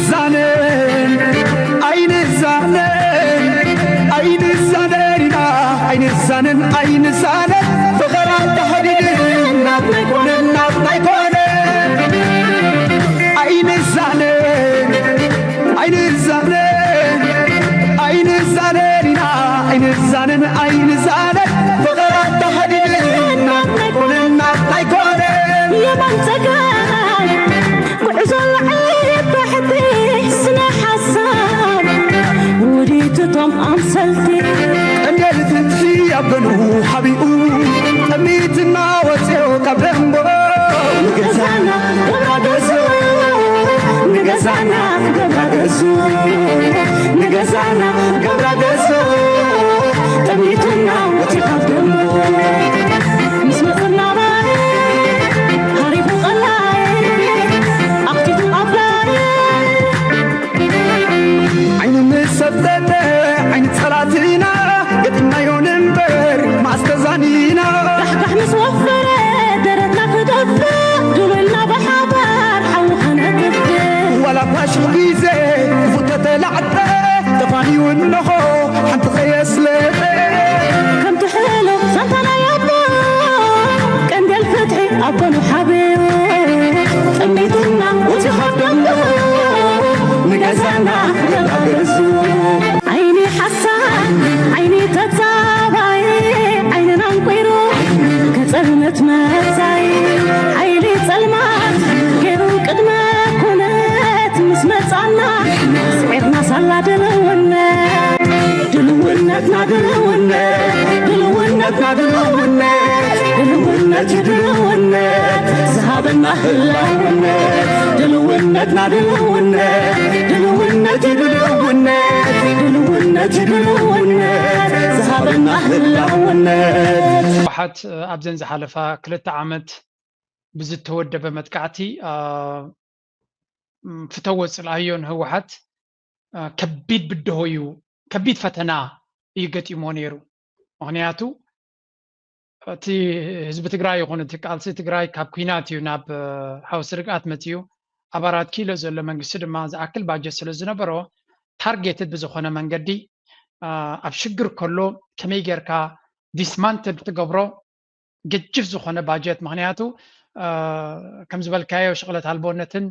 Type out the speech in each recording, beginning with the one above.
ዛነን ኣይንዛነን ኣይንዛነን ኢና ኣይንዛነን ኣይንዛነን ፍቕራ ተሓዲድን ናብ ናይ ኮነን ናብ ናይ ኮነን ኣይንዛነን ኣይንዛነን ኣይንዛነን ኢና ኣይንዛነን ኣይንዛነን ፍቕራ ተሓዲድን ናብ ናይ ኮነን ናብ ናይ ኮነን የማን ጸጋም ጉዕዞ ላዕሊ ታሕቲ ስነ ሓሳብ ውዲትቶም ኣምሰልቲ ቀንዴል ፍትሒ ኣብ ገኑ ሓቢኡ ጠሚትና ወፅዮ ካብ ደንቦ ንገዛና ገብራ ገዙ ንገዛና ገብራ ገዙ ንገዛና ገብራ ገዙ ጠሚትና ወፅዮ ካብ ደንቦ ምስ መፅና ሃሪፉ ቀላይ ኣኽቲቱ ኣፍላይ ዓይኑ ምስ ሰብተተ ዓይኒ ጸላትና ገጢምናዮ ንንበር ማስተዛኒና ራሕጋሕ ምስ ወፈረ ደረትና ክደፍእ ድልውና ብሓባር ሓዊ ከነጥፍእ ዋላ ፋሽል ግዜ ክፉተተ ላዕጠ ተፋንዩ እንሆ ሓንቲ ከየስለጠ ከምቲ ሕሉፍ ዛንታ ናይ ኣቦ ቀንዴል ፍትሒ ኣቦ ንሓብዮ ጠሚትና እቲ ካብ ደንቡ ንገዛና ገዛ ገዙ ዓይኒ ሓሳድ ዓይኒ ተጻባይ ዓይንና እንቁይሩ ከጸልመት መጻይ ሓይሊ ጸልማት ገይሩ ቅድመ ኩነት ምስ መጻና ስዒርና ሳላ ድልውነት ድልውነትና ድልውነት ድልውነትና ድልውነት ድልውነት እዩ ድልውነት ዝሃበና ህላውነት ድልውነትና ድልውነት ድልውነት እዩ ድልውነት ድልውነት እዩ ድልውነት ዝሃበና ህላውነት ህወሓት ኣብዘን ዝሓለፋ ክልተ ዓመት ብዝተወደበ መጥቃዕቲ ፍተዎ ፅልኣዮ ንህወሓት ከቢድ ብድሆ እዩ፣ ከቢድ ፈተና እዩ ገጢሞ ነይሩ። ምክንያቱ እቲ ህዝቢ ትግራይ ይኹን እቲ ቃልሲ ትግራይ ካብ ኲናት እዩ ናብ ሓውሲ ርግኣት መፅዩ። ኣብ ኣራት ኪሎ ዘሎ መንግስቲ ድማ ዝኣክል ባጀት ስለ ዝነበሮ ታርጌትድ ብዝኾነ መንገዲ ኣብ ሽግር ከሎ ከመይ ጌርካ ዲስማንትል ትገብሮ ገጅፍ ዝኾነ ባጀት ምክንያቱ ከም ዝበልካዮ ሽቕለት ኣልቦነትን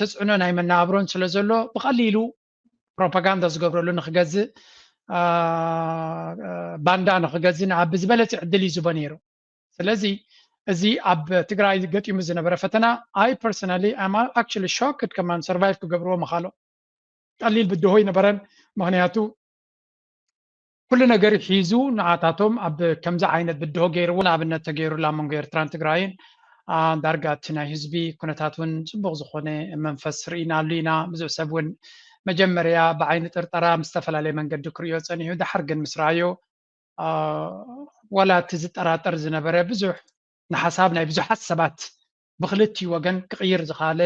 ተፅዕኖ ናይ መነባብሮን ስለ ዘሎ ብቐሊሉ ፕሮፓጋንዳ ዝገብረሉ ንክገዝእ ባንዳ ንክገዝእ ንዓቢ ዝበለፀ ዕድል እዩ ዝቦ ነይሩ። ስለዚ እዚ ኣብ ትግራይ ገጢሙ ዝነበረ ፈተና I personally am actually shocked ከማን ሰርቫይቭ ክገብርዎ ምኻሎም ቀሊል ብድሆ ኣይነበረን። ምክንያቱ ኩሉ ነገር ሒዙ ንዓታቶም ኣብ ከምዚ ዓይነት ብድሆ ገይርዎ ንኣብነት ተገይሩላ መንጎ ኤርትራን ትግራይን ዳርጋ እቲ ናይ ህዝቢ ኩነታት እውን ፅቡቅ ዝኾነ መንፈስ ርኢናሉ ኢና። ብዙሕ ሰብ እውን መጀመርያ ብዓይኒ ጥርጠራ ምስ ዝተፈላለየ መንገዲ ክርእዮ ፀኒሑ፣ ድሓር ግን ምስ ረኣዮ ዋላ እቲ ዝጠራጠር ዝነበረ ብዙሕ ንሓሳብ ናይ ብዙሓት ሰባት ብክልቲኡ ወገን ክቕይር ዝኸኣለ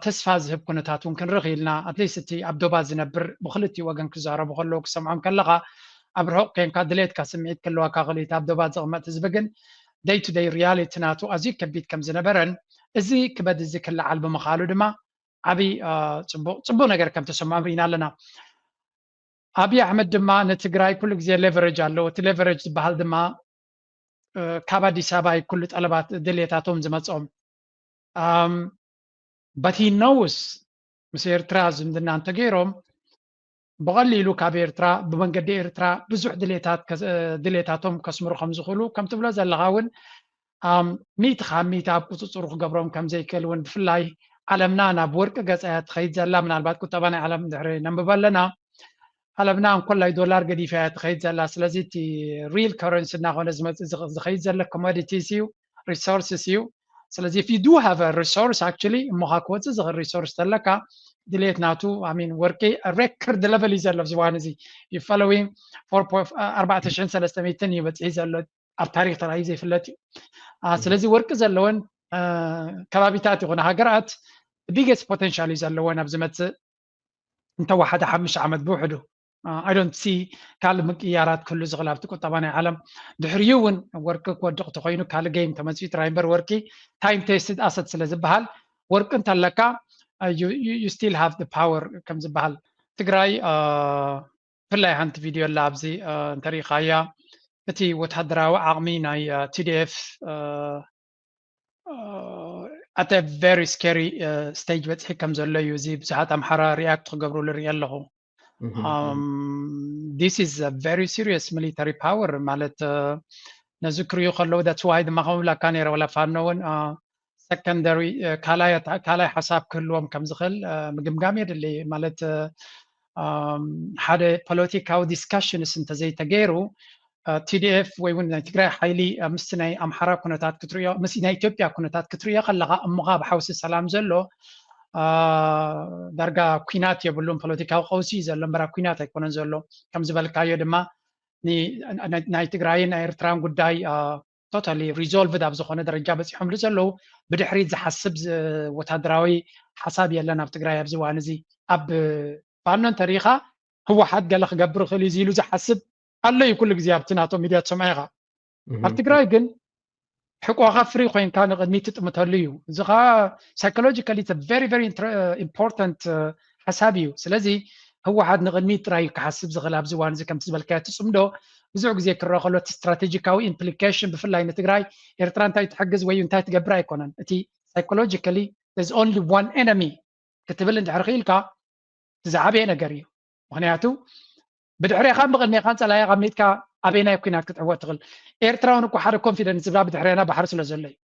ተስፋ ዝህብ ኩነታት እውን ክንርኢ ክኢልና። ኣትሊስት እቲ ኣብ ዶባት ዝነብር ብክልቲኡ ወገን ክዛረቡ ከለዉ ክሰምዖም ከለኻ ኣብ ርሑቕ ኮንካ ድሌትካ ስምዒት ክህልወካ ክእል እቲ ኣብ ዶባት ዝቕመጥ ህዝቢ ግን ደይ ቱ ደይ ሪያሊቲ ናቱ ኣዝዩ ከቢድ ከም ዝነበረን እዚ ክበድ እዚ ክለዓል ብምኽኣሉ ድማ ዓብዪ ፅቡቕ ፅቡቕ ነገር ከም ተሰምዖም ርኢና ኣለና። ኣብይ ኣሕመድ ድማ ንትግራይ ኩሉ ግዜ ሌቨሬጅ ኣለዎ። እቲ ሌቨሬጅ ዝበሃል ድማ ካብ ኣዲስ ኣበባ እዩ ኩሉ ጠለባት ድሌታቶም ዝመፅኦም። But he knows ምስ ኤርትራ ዝምድና እንተገይሮም ብቐሊሉ ካብ ኤርትራ ብመንገዲ ኤርትራ ብዙሕ ድሌታት ድሌታቶም ከስምሩ ከም ዝኽእሉ ከም ትብሎ ዘለኻ እውን ሚእቲ ካብ ሚእቲ ኣብ ቁፅፅሩ ክገብሮም ከም ዘይክእል እውን ብፍላይ ዓለምና ናብ ወርቂ ገፃ እያ ትኸይድ ዘላ። ምናልባት ቁጠባ ናይ ዓለም ድሕሪ ነንብብ ኣለና። ዓለምና እንኮላይ ዶላር ገዲፋ እያ ትኸይድ ዘላ። ስለዚ እቲ ሪል ከረንሲ እናኾነ ዝመፅእ ዝኸይድ ዘሎ ኮሞዲቲስ እዩ፣ ሪሶርስስ እዩ። ስለዚ if you do have a resource actually እሞኻ ክወፅእ ዝኽእል ሪሶርስ ተለካ ድሌት ናቱ ሚን ወርቂ ሬከርድ ለቨል እዩ ዘሎ ኣብዚ እዋን እዚ እዩ ፎሎዊንግ ኣርባዕተ ሽሕን ሰለስተ ሚእትን እዩ በፂሒ ዘሎ ኣብ ታሪክ ተራእዩ ዘይፍለጥ እዩ። ስለዚ ወርቂ ዘለወን ከባቢታት ይኹን ሃገራት ቢገስት ፖቴንሻል እዩ ዘለወን ኣብ ዝመፅእ እንተወሓደ ሓሙሽተ ዓመት ብውሕዱ I don't see ካልእ ምቅያራት ክህሉ ዝኽእል ኣብቲ ቁጠባ ናይ ዓለም። ድሕሪኡ እውን ወርቂ ክወድቕ ተኮይኑ ካልእ ገይም ተመፂኡ ጥራይ እምበር ወርቂ ታይም ቴስትድ ኣሰት ስለ ዝበሃል ወርቂ እንተለካ you still have the power ከም ዝበሃል። ትግራይ ብፍላይ ሓንቲ ቪድዮ ኣላ ኣብዚ እንተሪኢኻያ፣ እቲ ወታደራዊ ዓቕሚ ናይ ቲዲኤፍ at a very scary stage በፂሑ ከም ዘሎ እዩ። እዚ ብዙሓት ኣምሓራ ሪያክት ክገብሩሉ ርኢ ኣለኹ። This is a very serious military power ማለት ነዚ ክሪኡ ከለዉ that's why ድማ ከም ብላካ ነይረ ወላ ፋኖ እውን ሰከንደሪ ካልኣይ ሓሳብ ክህልዎም ከም ዝኽእል ምግምጋም የድሊ። ማለት ሓደ ፖለቲካዊ ዲስካሽንስ እንተዘይተገይሩ ቲዲኤፍ ወይ እውን ናይ ትግራይ ሓይሊ ምስቲ ናይ ኣምሓራ ኩነታት ክትሪኦ ምስ ናይ ኢትዮጵያ ኩነታት ክትሪኦ ከለካ እሞ ካብ ሓውሲ ሰላም ዘሎ ዳርጋ ኩናት የብሉን። ፖለቲካዊ ቀውሲ እዩ ዘሎ እምበራ ኩናት ኣይኮነን ዘሎ። ከም ዝበልካዮ ድማ ናይ ትግራይን ናይ ኤርትራን ጉዳይ ቶታሊ ሪዞልቭድ ኣብ ዝኾነ ደረጃ በፂሖምሉ ዘለዉ ብድሕሪት ዝሓስብ ወታደራዊ ሓሳብ የለን ኣብ ትግራይ ኣብዚ እዋን እዚ። ኣብ ፋኖ እንተሪኢኻ ህወሓት ገለ ክገብር ይኽእል እዩ ኢሉ ዝሓስብ ኣሎ እዩ ኩሉ ግዜ ኣብቲ ናቶም ሚድያ ትሰምዖ ኢኻ። ኣብ ትግራይ ግን ሕቆኻ ፍሪ ኮይንካ ንቕድሚት ትጥምተሉ እዩ። እዚ ከዓ ሳይኮሎጂካሊ very very important ሓሳብ እዩ። ስለዚ ህወሓት ንቕድሚት ጥራይ እዩ ክሓስብ ዝኽእል ኣብዚ እዋን እዚ ከምቲ ዝበልካዮ እቲ ፅምዶ ብዙሕ ግዜ ክረአ ከሎ እቲ ስትራቴጂካዊ ኢምፕሊኬሽን ብፍላይ ንትግራይ ኤርትራ እንታይ ትሕግዝ ወይ እንታይ ትገብር ኣይኮነን። እቲ ሳይኮሎጂካሊ there's only one enemy ክትብል እንድሕር ክኢልካ እቲ ዝዓበየ ነገር እዩ። ምክንያቱ ብድሕሬኻን ብቕድሜኻን ፀላኢ ኣቐሚጥካ ኣበየናይ ኩናት ክትዕወት ትኽእል? ኤርትራውን እኮ ሓደ ኮንፊደንስ ዝብላ ብድሕሬና ባሕሪ ስለ ዘሎ እዩ።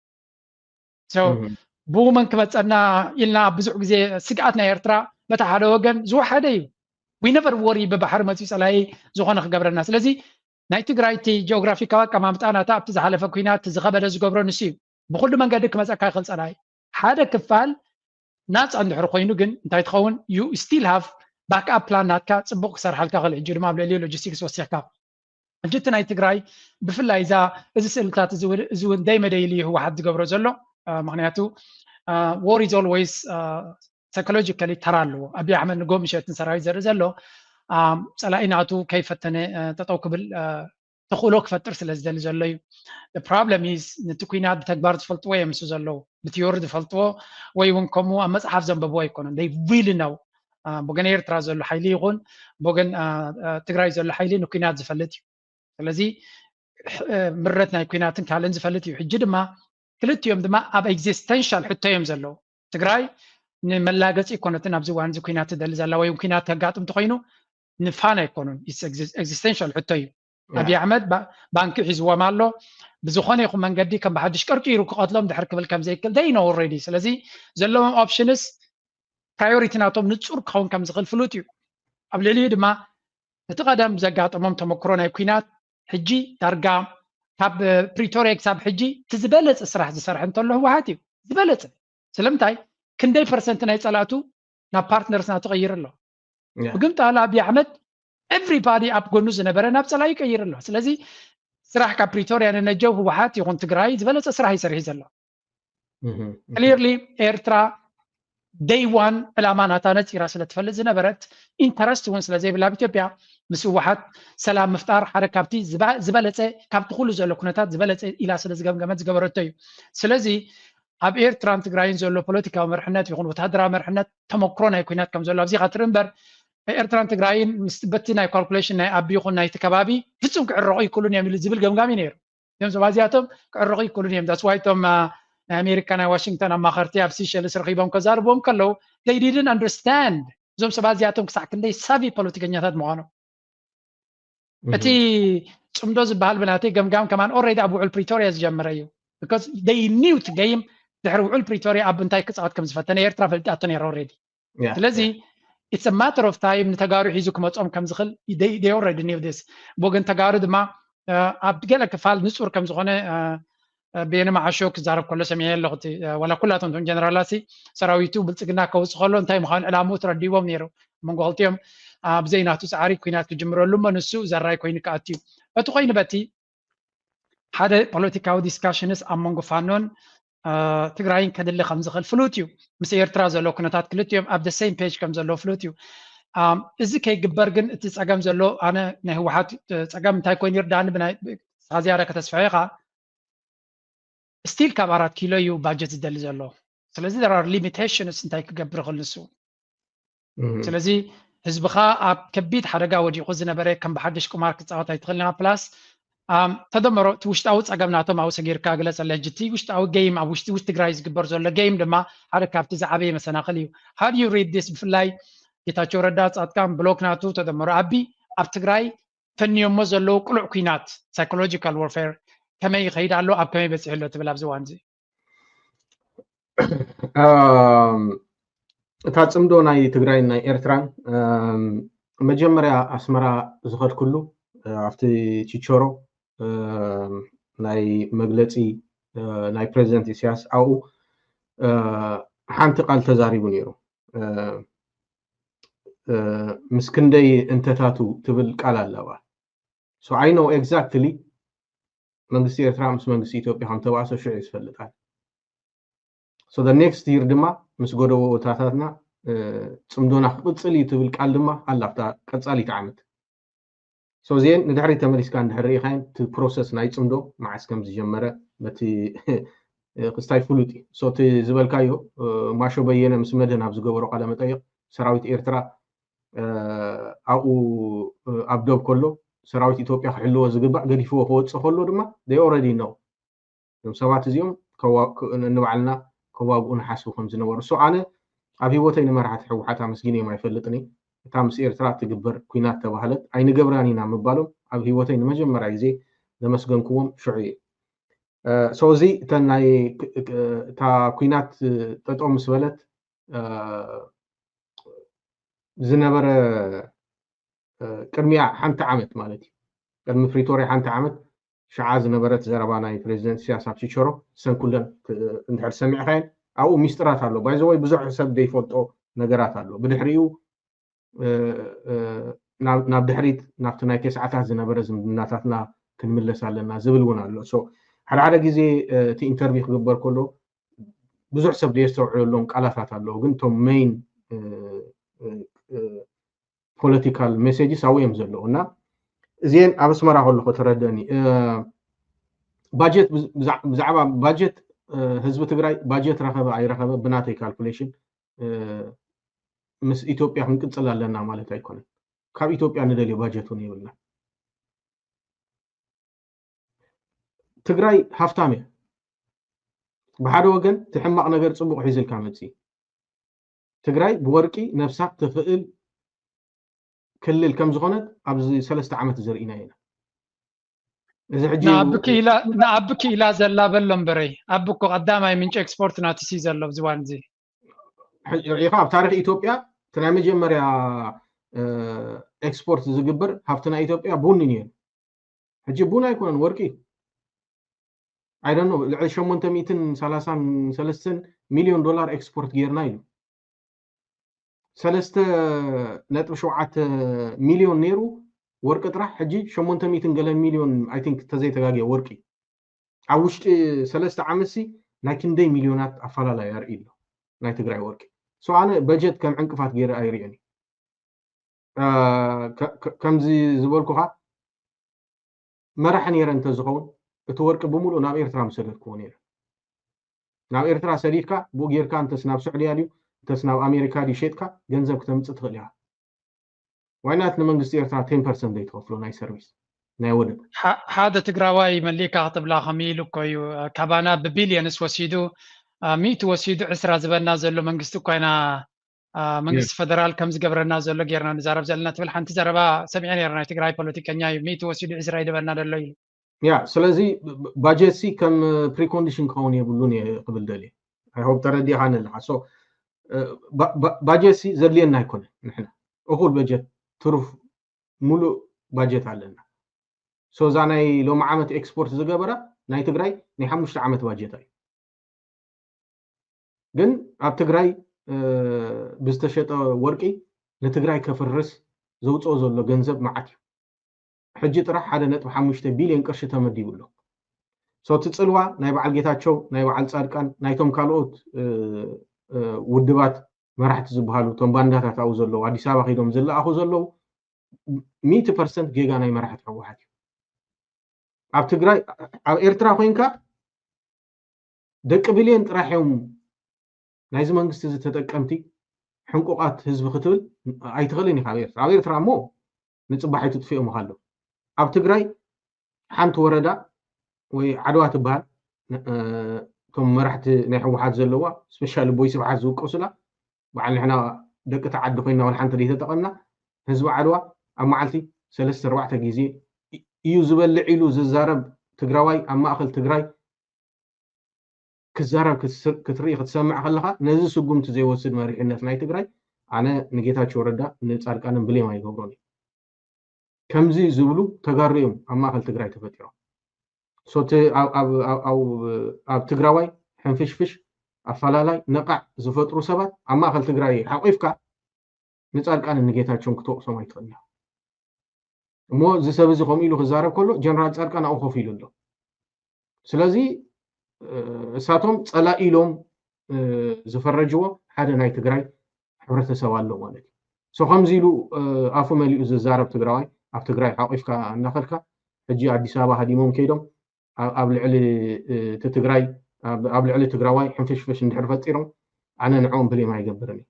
ብኡ መን ክመፀና ኢልና ብዙሕ ግዜ ስግኣት ናይ ኤርትራ በታ ሓደ ወገን ዝወሓደ እዩ። We never worry ብባሕሪ መፅዩ ፀላኢ ዝኾነ ክገብረና። ስለዚ ናይ ትግራይ እቲ ጂኦግራፊካዊ ኣቀማምጣ ናታ ኣብቲ ዝሓለፈ ኩናት ዝኸበደ ዝገብሮ ንሱ እዩ። ብኩሉ መንገዲ ክመፀካ ይኽእል ፀላኢ። ሓደ ክፋል ናፃ እንድሕር ኮይኑ ግን እንታይ ትኸውን you still have backup plan ናትካ ፅቡቅ ክሰርሓልካ ክእል። ሕጂ ድማ ኣብ ልዕሊኡ ሎጂስቲክስ ወሲኽካ ሕጂ እቲ ናይ ትግራይ ብፍላይ እዛ እዚ ስእልታት እዚ እውን እዚ እውን ደይ መደይል እዩ ህወሓት ዝገብሮ ዘሎ። ምክንያቱ war is always psychologically ተራ ኣለዎ። ኣብይ ኣሕመድ ንጎ ምሸትን ሰራዊት ዘርኢ ዘሎ ፀላኢ ናቱ ከይፈተነ ጠጠው ክብል ተኽእሎ ክፈጥር ስለ ዝደሊ ዘሎ እዩ። Problem is ነቲ ኩናት ብተግባር ዝፈልጥዎ እዮም ምስ ዘለዉ ብቲዮሪ ዝፈልጥዎ ወይ እውን ከምኡ ኣብ መፅሓፍ ዘንበብዎ ኣይኮኑን። They really know ብወገን ኤርትራ ዘሎ ሓይሊ ይኹን ብወገን ትግራይ ዘሎ ሓይሊ ንኩናት ዝፈልጥ እዩ። ስለዚ ምረት ናይ ኩናትን ካልእን ዝፈልጥ እዩ። ሕጂ ድማ ክልቲኦም ድማ ኣብ ኤግዚስተንሻል ሕቶ እዮም ዘለዉ። ትግራይ ንመላገፂ ኣይኮነትን ኣብዚ እዋን እዚ ኩናት ትደሊ ዘላ ወይ ኩናት ከጋጥም እንተኮይኑ ንፋን ኣይኮኑን። ኤግዚስተንሻል ሕቶ እዩ። ኣብይ ኣሕመድ ባንኪ ሒዝዎም ኣሎ። ብዝኾነ ይኹን መንገዲ ከም ብሓድሽ ቀርቂሩ ክቐትሎም ድሕር ክብል ከም ዘይክእል they know already። ስለዚ ዘለዎም ኦፕሽንስ ፕራዮሪቲ ናቶም ንፁር ክኸውን ከም ዝኽእል ፍሉጥ እዩ። ኣብ ልዕሊኡ ድማ እቲ ቀደም ዘጋጠሞም ተመክሮ ናይ ኩናት ሕጂ ዳርጋ ካብ ፕሪቶሪያ ክሳብ ሕጂ እቲ ዝበለፀ ስራሕ ዝሰርሐ እንተሎ ህወሓት እዩ ዝበለፀ። ስለምንታይ ክንደይ ፐርሰንት ናይ ፀላእቱ ናብ ፓርትነርስ ናቱ ቀይሩ ኣሎ። ብግምጣል ኣብይ ኣሕመድ ኤቭሪባዲ ኣብ ጎኑ ዝነበረ ናብ ፀላኢ ቀይሩ ኣሎ። ስለዚ ስራሕ ካብ ፕሪቶሪያ ንነጀው ህወሓት ይኹን ትግራይ ዝበለፀ ስራሕ ይሰርሒ ዘሎ። ክሊርሊ ኤርትራ ደይ ዋን ዕላማ ናታ ነፂራ ስለ ትፈልጥ ዝነበረት ኢንተረስት እውን ስለ ዘይብላ ኣብ ኢትዮጵያ ምስ ህወሓት ሰላም ምፍጣር ሓደ ካብቲ ዝበለፀ ካብቲ ኩሉ ዘሎ ኩነታት ዝበለፀ ኢላ ስለ ዝገምገመት ዝገበረቶ እዩ። ስለዚ ኣብ ኤርትራን ትግራይን ዘሎ ፖለቲካዊ መርሕነት ይኹን ወታደራዊ መርሕነት ተመክሮ ናይ ኩናት ከም ዘሎ ኣብዚካ ትርኢ እምበር ኤርትራን ትግራይን ምስ በቲ ናይ ካልኩሌሽን ናይ ኣቢ ይኹን ናይቲ ከባቢ ፍጹም ክዕረቑ ይክእሉን እዮም ኢሉ ዝብል ገምጋም እዩ ነይሩ። እዞም ሰባት እዚኣቶም ክዕረቑ ይክእሉን እዮም። That's why እቶም ናይ ኣሜሪካ ናይ ዋሽንግተን ኣማኸርቲ ኣብ ሲሸልስ ረኺቦም ከዛርብዎም ከለዉ they didn't understand እዞም ሰባት እዚኣቶም ክሳዕ ክንደይ ሳቪ ፖለቲከኛታት ምዃኖም። እቲ ፅምዶ ዝበሃል ብናተይ ገምጋም ከማን ኦልሬዲ ኣብ ውዕል ፕሪቶሪያ ዝጀመረ እዩ። Because they knew እቲ ገይም ድሕሪ ውዕል ፕሪቶሪያ ኣብ እንታይ ክፃወት ከም ዝፈተነ ኤርትራ ፈሊጣቶ ነይራ ኦልሬዲ። ስለዚ it's a matter of time ንተጋሩ ሒዙ ክመፅኦም ከም ዝኽእል they already knew this። ብወገን ተጋሩ ድማ ኣብ ገለ ክፋል ንፁር ከም ዝኾነ በየነ መዓሾ ክዛረብ ከሎ ሰሚዐ ኣለኹ። ዋላ ኩላቶም እቶም ጀነራላት ሰራዊቱ ብልፅግና ከውፅእ ከሎ እንታይ ምዃኑ ዕላምኡ ተረዲዎም ነይሩ። መንጎ ክልቲኦም ብዘይ ናቱ ፃዕሪ ኩናት ክጅምረሉ እሞ ንሱ ዘራይ ኮይኑ ክኣቱ እዩ። በቲ ኮይኑ በቲ ሓደ ፖለቲካዊ ዲስካሽንስ ኣብ መንጎ ፋኖን ትግራይን ከድሊ ከም ዝኽእል ፍሉጥ እዩ። ምስ ኤርትራ ዘሎ ኩነታት ክልቲኦም ኣብ the same page ከም ዘለዎ ፍሉጥ እዩ። እዚ ከይግበር ግን እቲ ፀገም ዘሎ ኣነ ናይ ህወሓት ፀገም እንታይ ኮይኑ ይርዳእኒ ብናይ ዝያዳ ከተስፍሐ ኢኻ ስቲል ካብ ኣራት ኪሎ እዩ ባጀት ዝደሊ ዘሎ። ስለዚ there are limitations እንታይ ክገብር ይኽእል ንሱ። ስለዚ ህዝብኻ ኣብ ከቢድ ሓደጋ ወዲቑ ዝነበረ ከም ብሓድሽ ቁማር ክፃወት ኣይትኽእልን ኢኻ። ፕላስ ተደመሮ እቲ ውሽጣዊ ፀገም ናቶም ኣብኡ ሰጊርካ ግለፀለ። ሕጂ እቲ ውሽጣዊ ጌም ኣብ ውሽጢ ውሽጢ ትግራይ ዝግበር ዘሎ ጌም ድማ ሓደ ካብቲ ዝዓበየ መሰናኽል እዩ። How do you read this? ብፍላይ ጌታቸው ረዳ፣ ፃድቃን፣ ብሎክ ናቱ፣ ተደመሮ ኣቢ ኣብ ትግራይ ፈንዮሞ ዘለዉ ቅሉዕ ኲናት፣ ሳይኮሎጂካል ዋርፌር፣ ከመይ ይኸይድ ኣሎ፣ ኣብ ከመይ በፂሑ ኣሎ ትብል ኣብዚ እዋን እዚ? እታ ፅምዶ ናይ ትግራይን ናይ ኤርትራን መጀመርያ ኣስመራ ዝኸድኩሉ ኣብቲ ችቸሮ ናይ መግለፂ ናይ ፕሬዚደንት ኢሳያስ ኣብኡ ሓንቲ ቃል ተዛሪቡ ነይሩ። ምስ ክንደይ እንተታቱ ትብል ቃል ኣለዋ። So I know exactly መንግስቲ ኤርትራ ምስ መንግስቲ ኢትዮጵያ ከም ተባእሶ ሽዑ እዩ ዝፈልጥ። So the next year ድማ ምስ ጎደቦታታትና ፅምዶና ክቕፅል እዩ ትብል ቃል ድማ ኣላ ኣብታ ቀፃሊት ዓመት። So እዚአን ንድሕሪት ተመሊስካ እንድሕር ርኢኻየን እቲ ፕሮሰስ ናይ ፅምዶ መዓስ ከም ዝጀመረ በቲ ክስታይ ፍሉጥ እዩ። So እቲ ዝበልካዮ ማሾ በየነ ምስ መድህን ኣብ ዝገበሮ ቃለ መጠይቕ ሰራዊት ኤርትራ ኣብኡ ኣብ ዶብ ከሎ ሰራዊት ኢትዮጵያ ክሕልዎ ዝግባእ ገዲፍዎ ክወፅእ ከሎ ድማ they already know እዞም ሰባት እዚኦም ንባዕልና ከዋግኡ ንሓስቡ ከም ዝነበሩ። So ኣነ ኣብ ህይወተይ ንመራሕቲ ህወሓት ኣመስጊነዮም ኣይፈልጥን እየ። እታ ምስ ኤርትራ ትግበር ኲናት ተባህለት ኣይንገብራን ኢና ምባሎም ኣብ ህይወተይ ንመጀመርያ ግዜ ዘመስገንክዎም ሽዑ እዩ። So እዚ እተን ናይ እታ ኲናት ጠጠው ምስ በለት ዝነበረ ቅድሚያ ሓንቲ ዓመት ማለት እዩ። ቅድሚ ፕሪቶርያ ሓንቲ ዓመት ሽዓ ዝነበረት ዘረባ ናይ ፕሬዚደንት ኢሳያስ ኣብ ችቸሮ ሰን ኩለን እንድሕር ሰሚዕካየን ኣብኡ ሚስጥራት ኣሎ። By the way ብዙሕ ሰብ ዘይፈልጦ ነገራት ኣሎ። ብድሕሪኡ ናብ ድሕሪት ናብቲ ናይ ተስዓታት ዝነበረ ዝምድናታትና ክንምለስ ኣለና ዝብል እውን ኣሎ። So ሓደ ሓደ ግዜ እቲ ኢንተርቪው ክግበር ከሎ ብዙሕ ሰብ ዘየስተውዕለሎም ቃላታት ኣለዉ፣ ግን እቶም ሜይን ፖለቲካል ሜሴጅስ ኣብኡ እዮም ዘለዉ እና እዚአን ኣብ ኣስመራ ከለኹ ተረደኒ። ባጀት ብዛዕባ ባጀት ህዝቢ ትግራይ ባጀት ረኸበ ኣይረኸበ ብናተይ ካልኩሌሽን ምስ ኢትዮጵያ ክንቅፅል ኣለና ማለት ኣይኮነን። ካብ ኢትዮጵያ ንደልዮ ባጀት እውን የብልና። ትግራይ ሃፍታም እያ። ብሓደ ወገን እቲ ሕማቕ ነገር ፅቡቕ ሒዝልካ መፅእ። ትግራይ ብወርቂ ነብሳ ትኽእል ክልል ከም ዝኾነት ኣብዚ ሰለስተ ዓመት ዘርኢና ኢና። እዚ ሕጂ ንኣቢ ክኢላ ዘላ በሎ እምበረይ፣ ኣቢ እኮ ቀዳማይ ምንጪ ኤክስፖርት ናትሲ ዘሎ ኣብዚ እዋን እዚ። ኢኻ ኣብ ታሪክ ኢትዮጵያ እቲ ናይ መጀመርያ ኤክስፖርት ዝግበር ሃብቲ ናይ ኢትዮጵያ ቡን እዩ ነይሩ። ሕጂ ቡን ኣይኮነን ወርቂ። I don't know ልዕሊ ሸሞንተ ሚእትን ሰላሳን ሰለስተን ሚልዮን ዶላር ኤክስፖርት ጌርና ኢሉ። ሰለስተ ነጥቢ ሸውዓተ ሚልዮን ነይሩ ወርቂ ጥራሕ ሕጂ ሸሞንተ ሚእትን ገለ ሚልዮን I think ተዘይተጋግየ ወርቂ ኣብ ውሽጢ ሰለስተ ዓመትሲ ናይ ክንደይ ሚልዮናት ኣፈላላይ ኣርኢ ኣሎ ናይ ትግራይ ወርቂ። So ኣነ በጀት ከም ዕንቅፋት ገይረ ኣይሪኦን። ከምዚ ዝበልኩኻ መራሒ ነይረ እንተዝኸውን እቲ ወርቂ ብምሉእ ናብ ኤርትራ ምሰደድክዎ ነይረ። ናብ ኤርትራ ሰዲድካ ብኡ ጌርካ እንተስ ናብ ስዑድያ ድዩ እንተስ ናብ ኣሜሪካ ድዩ ሸጥካ ገንዘብ ክተምፅእ ትኽእል ኢኻ። ዋይናት ንመንግስቲ ኤርትራ ቴን ፐርሰንት ዘይትኸፍሎ ናይ ሰርቪስ ናይ ወደብ ሓደ ትግራዋይ መሊእካ ክትብላ ከም ኢሉ እኮ እዩ። ካባና ብቢልየንስ ወሲዱ ሚእቲ ወሲዱ ዕስራ ዝበና ዘሎ መንግስቲ እኮ ኢና መንግስቲ ፈደራል ከም ዝገብረና ዘሎ ጌርና ንዛረብ ዘለና ትብል ሓንቲ ዘረባ ሰሚዐ ነይረ። ናይ ትግራይ ፖለቲከኛ እዩ። ሚእቲ ወሲዱ ዕስራ ይደበና ዘሎ ኢሉ። ያ ስለዚ ባጀት ሲ ከም ፕሪኮንዲሽን ክኸውን የብሉን እየ ክብል ደልየ። I hope ተረዲእኻኒ ኣለኻ። So ባጀት ሲ ዘድልየና ኣይኮነን። ንሕና እኹል በጀት ትሩፍ ሙሉእ ባጀት ኣለና። So እዛ ናይ ሎሚ ዓመት ኤክስፖርት ዝገበራ ናይ ትግራይ ናይ ሓሙሽተ ዓመት ባጀት እዩ። ግን ኣብ ትግራይ ብዝተሸጠ ወርቂ ንትግራይ ከፍርስ ዘውፅኦ ዘሎ ገንዘብ መዓት እዩ። ሕጂ ጥራሕ ሓደ ነጥቢ ሓሙሽተ ቢልዮን ቅርሺ ተመዲቡ ኣሎ። So እቲ ፅልዋ ናይ በዓል ጌታቸው ናይ በዓል ፃድቃን ናይቶም ካልኦት ውድባት መራሕቲ ዝበሃሉ እቶም ባንዳታት ኣብኡ ዘለዉ ኣዲስ ኣበባ ከይዶም ዝለኣኹ ዘለዉ ሚእቲ ፐርሰንት ጌጋ ናይ መራሕቲ ህወሓት እዩ። ኣብ ትግራይ ኣብ ኤርትራ ኮይንካ ደቂ ብልየን ጥራሕ እዮም ናይዚ መንግስቲ እዚ ተጠቀምቲ ሕንቁቓት ህዝቢ ክትብል ኣይትኽእልን ኢኻ። ኣብ ኤርትራ ኣብ ኤርትራ እሞ ንፅባሒቱ ጥፊኦም ኣለዉ። ኣብ ትግራይ ሓንቲ ወረዳ ወይ ዓድዋ ትበሃል፣ እቶም መራሕቲ ናይ ህወሓት ዘለዋ ስፔሻሊ ቦይ ስብሓት ዝውቀሱላ፣ በዓል ንሕና ደቂ ተዓዲ ኮይና ወላ ሓንቲ ዘይተጠቐምና፣ ህዝቢ ዓድዋ ኣብ መዓልቲ ሰለስተ ኣርባዕተ ግዜ እዩ ዝበልዕ ኢሉ ዝዛረብ ትግራዋይ ኣብ ማእኸል ትግራይ ክዛረብ ክትርኢ ክትሰምዕ ከለኻ፣ ነዚ ስጉምቲ ዘይወስድ መሪሕነት ናይ ትግራይ ኣነ ንጌታቸው ረዳ ንፃድቃንን ብሌም ኣይገብሮን እዩ። ከምዚ ዝብሉ ተጋሩ እዮም ኣብ ማእኸል ትግራይ ተፈጢሮም። ሶቲ ኣብ ትግራዋይ ሕንፍሽፍሽ ኣፈላላይ ነቓዕ ዝፈጥሩ ሰባት ኣብ ማእኸል ትግራይ ሓቂፍካ ንፃድቃንን ንጌታቸውን ክትወቅሶም ኣይትኽእልን። እሞ እዚ ሰብ እዚ ከምኡ ኢሉ ክዛረብ ከሎ ጀነራል ፃድቃን ኣብኡ ኮፍ ኢሉ ኣሎ። ስለዚ እሳቶም ፀላኢ ኢሎም ዝፈረጅዎ ሓደ ናይ ትግራይ ሕብረተሰብ ኣሎ ማለት እዩ። ሶ ከምዚ ኢሉ ኣፉ መሊኡ ዝዛረብ ትግራዋይ ኣብ ትግራይ ሓቂፍካ እናኸድካ ሕጂ ኣዲስ ኣበባ ሃዲሞም ከይዶም ኣብ ልዕሊ እቲ ትግራይ ኣብ ልዕሊ ትግራዋይ ሕንፍሽፍሽ እንድሕር ፈጢሮም ኣነ ንዕኦም ብሌም ኣይገብርን እዩ።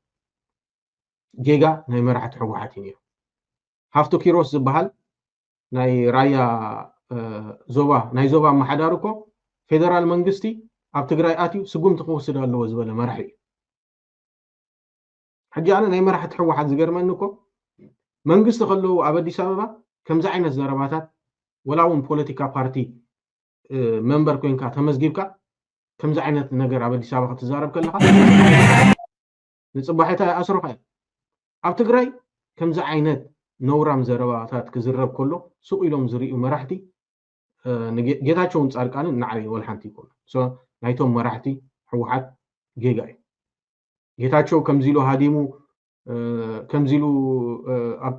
ጌጋ ናይ መራሕቲ ህወሓት እዩ ነይሩ። ሃፍቱ ኪሮስ ዝበሃል ናይ ራያ ዞባ ናይ ዞባ ኣመሓዳሪ እኮ ፌደራል መንግስቲ ኣብ ትግራይ ኣትዩ ስጉምቲ ክወስድ ኣለዎ ዝበለ መራሒ እዩ። ሕጂ ኣነ ናይ መራሕቲ ህወሓት ዝገርመኒ እኮ መንግስቲ ከለዉ ኣብ ኣዲስ ኣበባ ከምዚ ዓይነት ዘረባታት ወላ እውን ፖለቲካ ፓርቲ መንበር ኮይንካ ተመዝጊብካ ከምዚ ዓይነት ነገር ኣብ ኣዲስ ኣበባ ክትዛረብ ከለካ ንፅባሒታ ይኣስሩካ እዮም። ኣብ ትግራይ ከምዚ ዓይነት ነውራም ዘረባታት ክዝረብ ከሎ ሱቕ ኢሎም ዝርእዩ መራሕቲ ጌታቸውን ፃድቃንን ንዓይ ወላ ሓንቲ ይኮኑ። ናይቶም መራሕቲ ህወሓት ጌጋ እዩ። ጌታቸው ከምዚ ኢሉ ሃዲሙ ከምዚ ኢሉ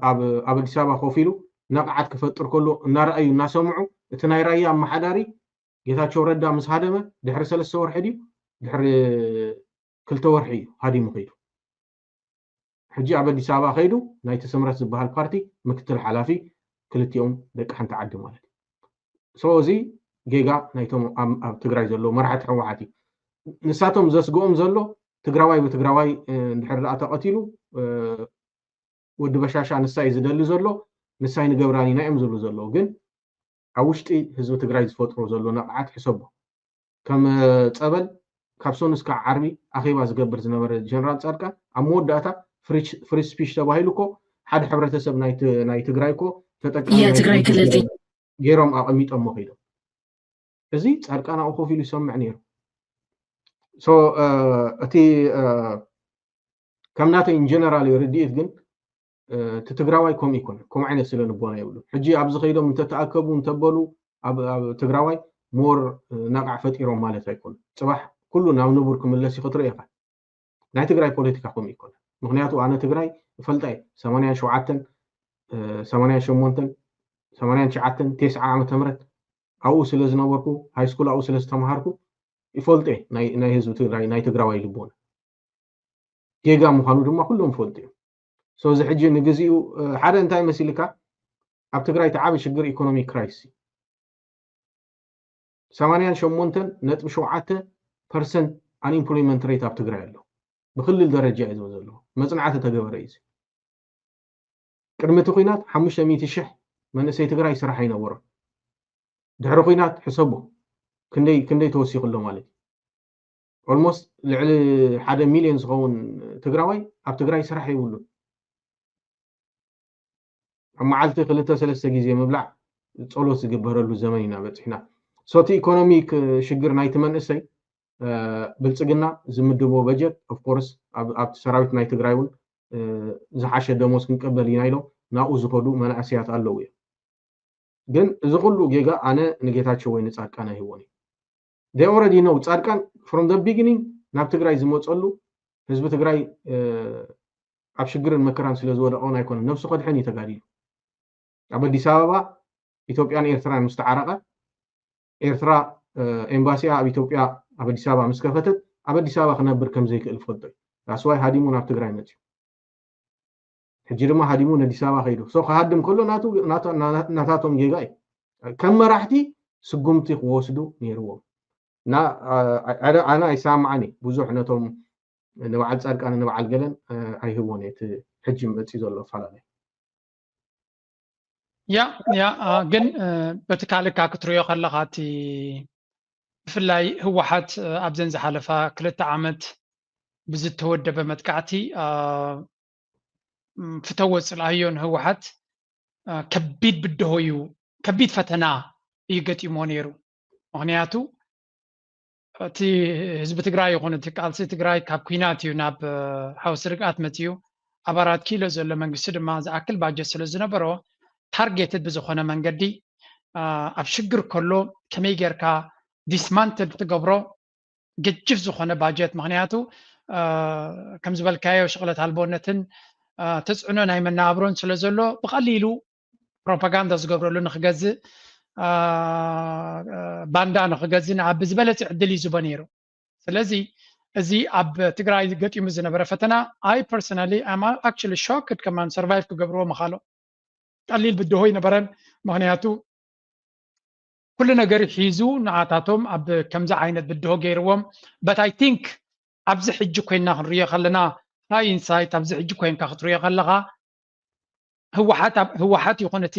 ኣብ ኣዲስ ኣበባ ኮፍ ኢሉ ነቕዓት ክፈጥር ከሎ እናረኣዩ እናሰምዑ እቲ ናይ ራያ ኣመሓዳሪ ጌታቸው ረዳ ምስ ሃደመ ድሕሪ ሰለስተ ወርሒ ድዩ ድሕሪ ክልተ ወርሒ እዩ ሃዲሙ ከይዱ። ሕጂ ኣብ ኣዲስ ኣበባ ከይዱ ናይቲ ስምረት ዝበሃል ፓርቲ ምክትል ሓላፊ ክልቲኦም ደቂ ሓንቲ ዓዲ ማለት እዩ። ሶ እዚ ጌጋ ናይቶም ኣብ ትግራይ ዘለዉ መራሕቲ ህወሓት እዩ። ንሳቶም ዘስግኦም ዘሎ ትግራዋይ ብትግራዋይ እንድሕር ደኣ ተቐቲሉ ወዲ በሻሻ ንሳይ ዝደሊ ዘሎ ንሳይ ንገብራን ኢና እዮም ዝብሉ ዘለዉ። ግን ኣብ ውሽጢ ህዝቢ ትግራይ ዝፈጥሮ ዘሎ ነቕዓት ሕሰቦ። ከም ጸበል ካብ ሶኑስ ክሳዕ ዓርቢ ኣኼባ ዝገብር ዝነበረ ጀነራል ጻድቃን ኣብ መወዳእታ ፍሪ ስፒች ተባሂሉ እኮ ሓደ ሕብረተሰብ ናይ ትግራይ እኮ ተጠቃሚ የትግራይ ክልል ገይሮም ኣቐሚጦሞ ከይዶም። እዚ ጻድቃን ኣብኡ ኮፍ ኢሉ ይሰምዕ ነይሩ። እቲ ከም ናተይ ኢንጀነራል ርድኢት ግን እቲ ትግራዋይ ከምኡ ይኮነ ከምኡ ዓይነት ስለ ልቦና የብሉን። ሕጂ ኣብዚ ከይዶም እንተተኣከቡ እንተበሉ ኣብ ትግራዋይ ሞር ነቓዕ ፈጢሮም ማለት ኣይኮነ። ፅባሕ ኩሉ ናብ ንቡር ክምለስ እዩ ክትርኢ ኢኻ። ናይ ትግራይ ፖለቲካ ከምኡ ይኮነ። ምክንያቱ ኣነ ትግራይ እፈልጣ እየ። ሰማንያን ሸውዓተን ሰማንያን ሸሞንተን ሰማንያን ትሽዓተን ቴስዓ ዓመተ ምህረት ኣብኡ ስለ ዝነበርኩ ሃይስኩል ኣብኡ ስለ ዝተምሃርኩ ይፈልጦ እየ ናይ ህዝቢ ትግራይ ናይ ትግራዋይ ልቦና። ጌጋ ምዃኑ ድማ ኩሎም ይፈልጡ እዮም። ሶ እዚ ሕጂ ንግዚኡ ሓደ እንታይ መሲልካ ኣብ ትግራይ እቲ ዓቢ ሽግር ኢኮኖሚ ክራይሲስ እዩ። ሰማንያን ሸሞንተን ነጥቢ ሸውዓተ ፐርሰንት ኣንኢምፕሎይመንት ሬት ኣብ ትግራይ ኣሎ። ብክልል ደረጃ እዩ ዝብል ዘሎ መፅናዕቲ ተገበረ እዩ። ቅድሚ እቲ ኩናት ሓሙሽተ ሚእቲ ሽሕ መንእሰይ ትግራይ ስራሕ ኣይነበሮን። ድሕሪ ኩናት ሕሰቦ ክንደይ ክንደይ ተወሲኹ ኣሎ ማለት እዩ። ኦልሞስት ልዕሊ ሓደ ሚልዮን ዝኸውን ትግራዋይ ኣብ ትግራይ ስራሕ የብሉን። ኣብ መዓልቲ ክልተ ሰለስተ ግዜ ምብላዕ ጸሎት ዝግበረሉ ዘመን ኢና በጺሕና። ሶቲ ኢኮኖሚክ ሽግር ናይቲ መንእሰይ ብልጽግና ዝምድቦ በጀት ኦፍኮርስ ኣብቲ ሰራዊት ናይ ትግራይ እውን ዝሓሸ ደሞዝ ክንቀበል ኢና ኢሎም ናብኡ ዝኸዱ መናእሰያት ኣለዉ እዮም። ግን እዚ ኩሉ ጌጋ ኣነ ንጌታቸው ወይ ንጻድቃን ኣይህቦን እዩ። They already know ጻድቃን from the beginning ናብ ትግራይ ዝመፀሉ ህዝቢ ትግራይ ኣብ ሽግርን መከራን ስለ ዝወደቀውን ኣይኮነን። ነብሱ ከድሕን እዩ ተጋዲሉ። ኣብ ኣዲስ ኣበባ ኢትዮጵያን ኤርትራን ምስ ተዓረቐ ኤርትራ ኤምባሲኣ ኣብ ኢትዮጵያ ኣብ ኣዲስ ኣበባ ምስ ከፈተት ኣብ ኣዲስ ኣበባ ክነብር ከም ዘይክእል ፈልጦ እዩ። ዳስዋይ ሃዲሙ ናብ ትግራይ መፅዩ። ሕጂ ድማ ሃዲሙ ነዲስ ኣበባ ከይዱ ሶ ክሃድም ከሎ ናታቶም ጌጋ እዩ። ከም መራሕቲ ስጉምቲ ክወስዱ ነይርዎም። ኣነ ኣይሰማማዕን ብዙሕ ነቶም ንበዓል ፃድቃን ንበዓል ገለን ኣይህቦን እቲ ሕጂ መፂ ዘሎ ኣፈላለዩ። ያ ያ ግን በቲ ካልካ ክትሪኦ ከለካ እቲ ብፍላይ ህወሓት ኣብዘን ዝሓለፋ ክልተ ዓመት ብዝተወደበ መጥቃዕቲ ፍተወ ፅልኣዮ ንህወሓት ከቢድ ብድሆ እዩ፣ ከቢድ ፈተና እዩ ገጢሞ ነይሩ። ምክንያቱ እቲ ህዝቢ ትግራይ ይኹን እቲ ቃልሲ ትግራይ ካብ ኩናት እዩ ናብ ሓውሲ ርግኣት መፅዩ። ኣብ ኣራት ኪሎ ዘሎ መንግስቲ ድማ ዝኣክል ባጀት ስለ ዝነበሮ ታርጌትድ ብዝኾነ መንገዲ ኣብ ሽግር ከሎ ከመይ ጌርካ ዲስማንትል ትገብሮ ገጅፍ ዝኾነ ባጀት። ምክንያቱ ከም ዝበልካዮ ሽቕለት ኣልቦነትን ተፅዕኖ ናይ መነባብሮን ስለ ዘሎ ብቐሊሉ ፕሮፓጋንዳ ዝገብረሉ ንክገዝእ ባንዳ ንክገዝእ ንኣብ ዝበለፀ ዕድል እዩ ዝቦ ነይሩ። ስለዚ እዚ ኣብ ትግራይ ገጢሙ ዝነበረ ፈተና I personally am actually shocked ከማን ሰርቫይቭ ክገብርዎ ምኻሎ ቀሊል ብድሆ ይነበረን። ምክንያቱ ኩሉ ነገር ሒዙ ንዓታቶም ኣብ ከምዚ ዓይነት ብድሆ ገይርዎም። But I think ኣብዚ ሕጂ ኮይና ክንሪኦ ከለና hindsight ኣብዚ ሕጂ ኮይንካ ክትሪኦ ከለካ ህወሓት ይኹን እቲ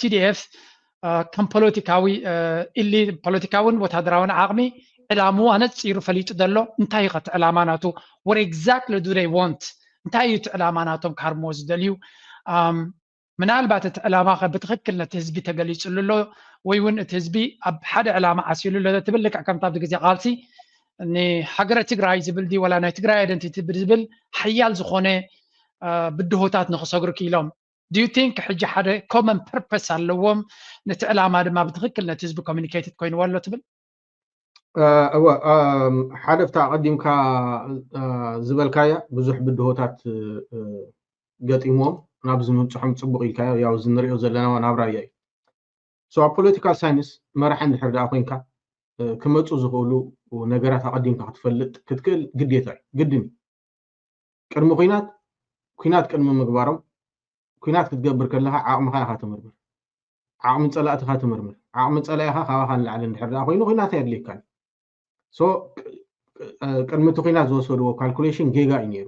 ቲዲኤፍ ከም ፖለቲካዊ ኢሊ ፖለቲካውን ወታደራውን ዓቕሚ ዕላምኡ ኣነፂሩ ፈሊጡ ዘሎ እንታይ እዩ ከቲ ዕላማ ናቱ? What exactly do they want? እንታይ እዩ እቲ ዕላማ ናቶም ክሃርምዎ ዝደልዩ? ምናልባት እቲ ዕላማ ከ ብትኽክል ነቲ ህዝቢ ተገሊፅሉ ኣሎ ወይ እውን እቲ ህዝቢ ኣብ ሓደ ዕላማ ዓሲሉ ኣሎ ትብል? ልክዕ ከምቲ ኣብዚ ግዜ ቃልሲ ንሃገረ ትግራይ ዝብል ድዩ ዋላ ናይ ትግራይ ኣይደንቲቲ ብዝብል ሓያል ዝኾነ ብድሆታት ንክሰግሩ ክኢሎም። Do you think ሕጂ ሓደ common purpose ኣለዎም፣ ነቲ ዕላማ ድማ ብትኽክል ነቲ ህዝቢ communicated ኮይንዎ ኣሎ ትብል? እወ፣ ሓደ ኣብታ ኣቐዲምካ ዝበልካያ ብዙሕ ብድሆታት ገጢምዎም ናብዚ ምብፅሖም ፅቡቕ ኢልካዮ። ያው እዚ ንሪኦ ዘለና ናብራ እዩ። So ኣብ ፖለቲካል ሳይንስ መራሒ እንድሕር ደኣ ኮይንካ ክመፁ ዝኽእሉ ነገራት ኣቐዲምካ ክትፈልጥ ክትክእል ግዴታ እዩ፣ ግድን እዩ። ቅድሚ ኩናት ኩናት ቅድሚ ምግባሮም ኩናት ክትገብር ከለካ ዓቕምካ ኢካ ትምርምር፣ ዓቕሚ ፀላእትካ ትምርምር። ዓቕሚ ፀላኢካ ካባካ ንላዕሊ እንድሕር ደኣ ኮይኑ ኩናት ኣየድልየካን። So ቅድሚ እቲ ኩናት ዝወሰድዎ ካልኩሌሽን ጌጋ እዩ ነይሩ።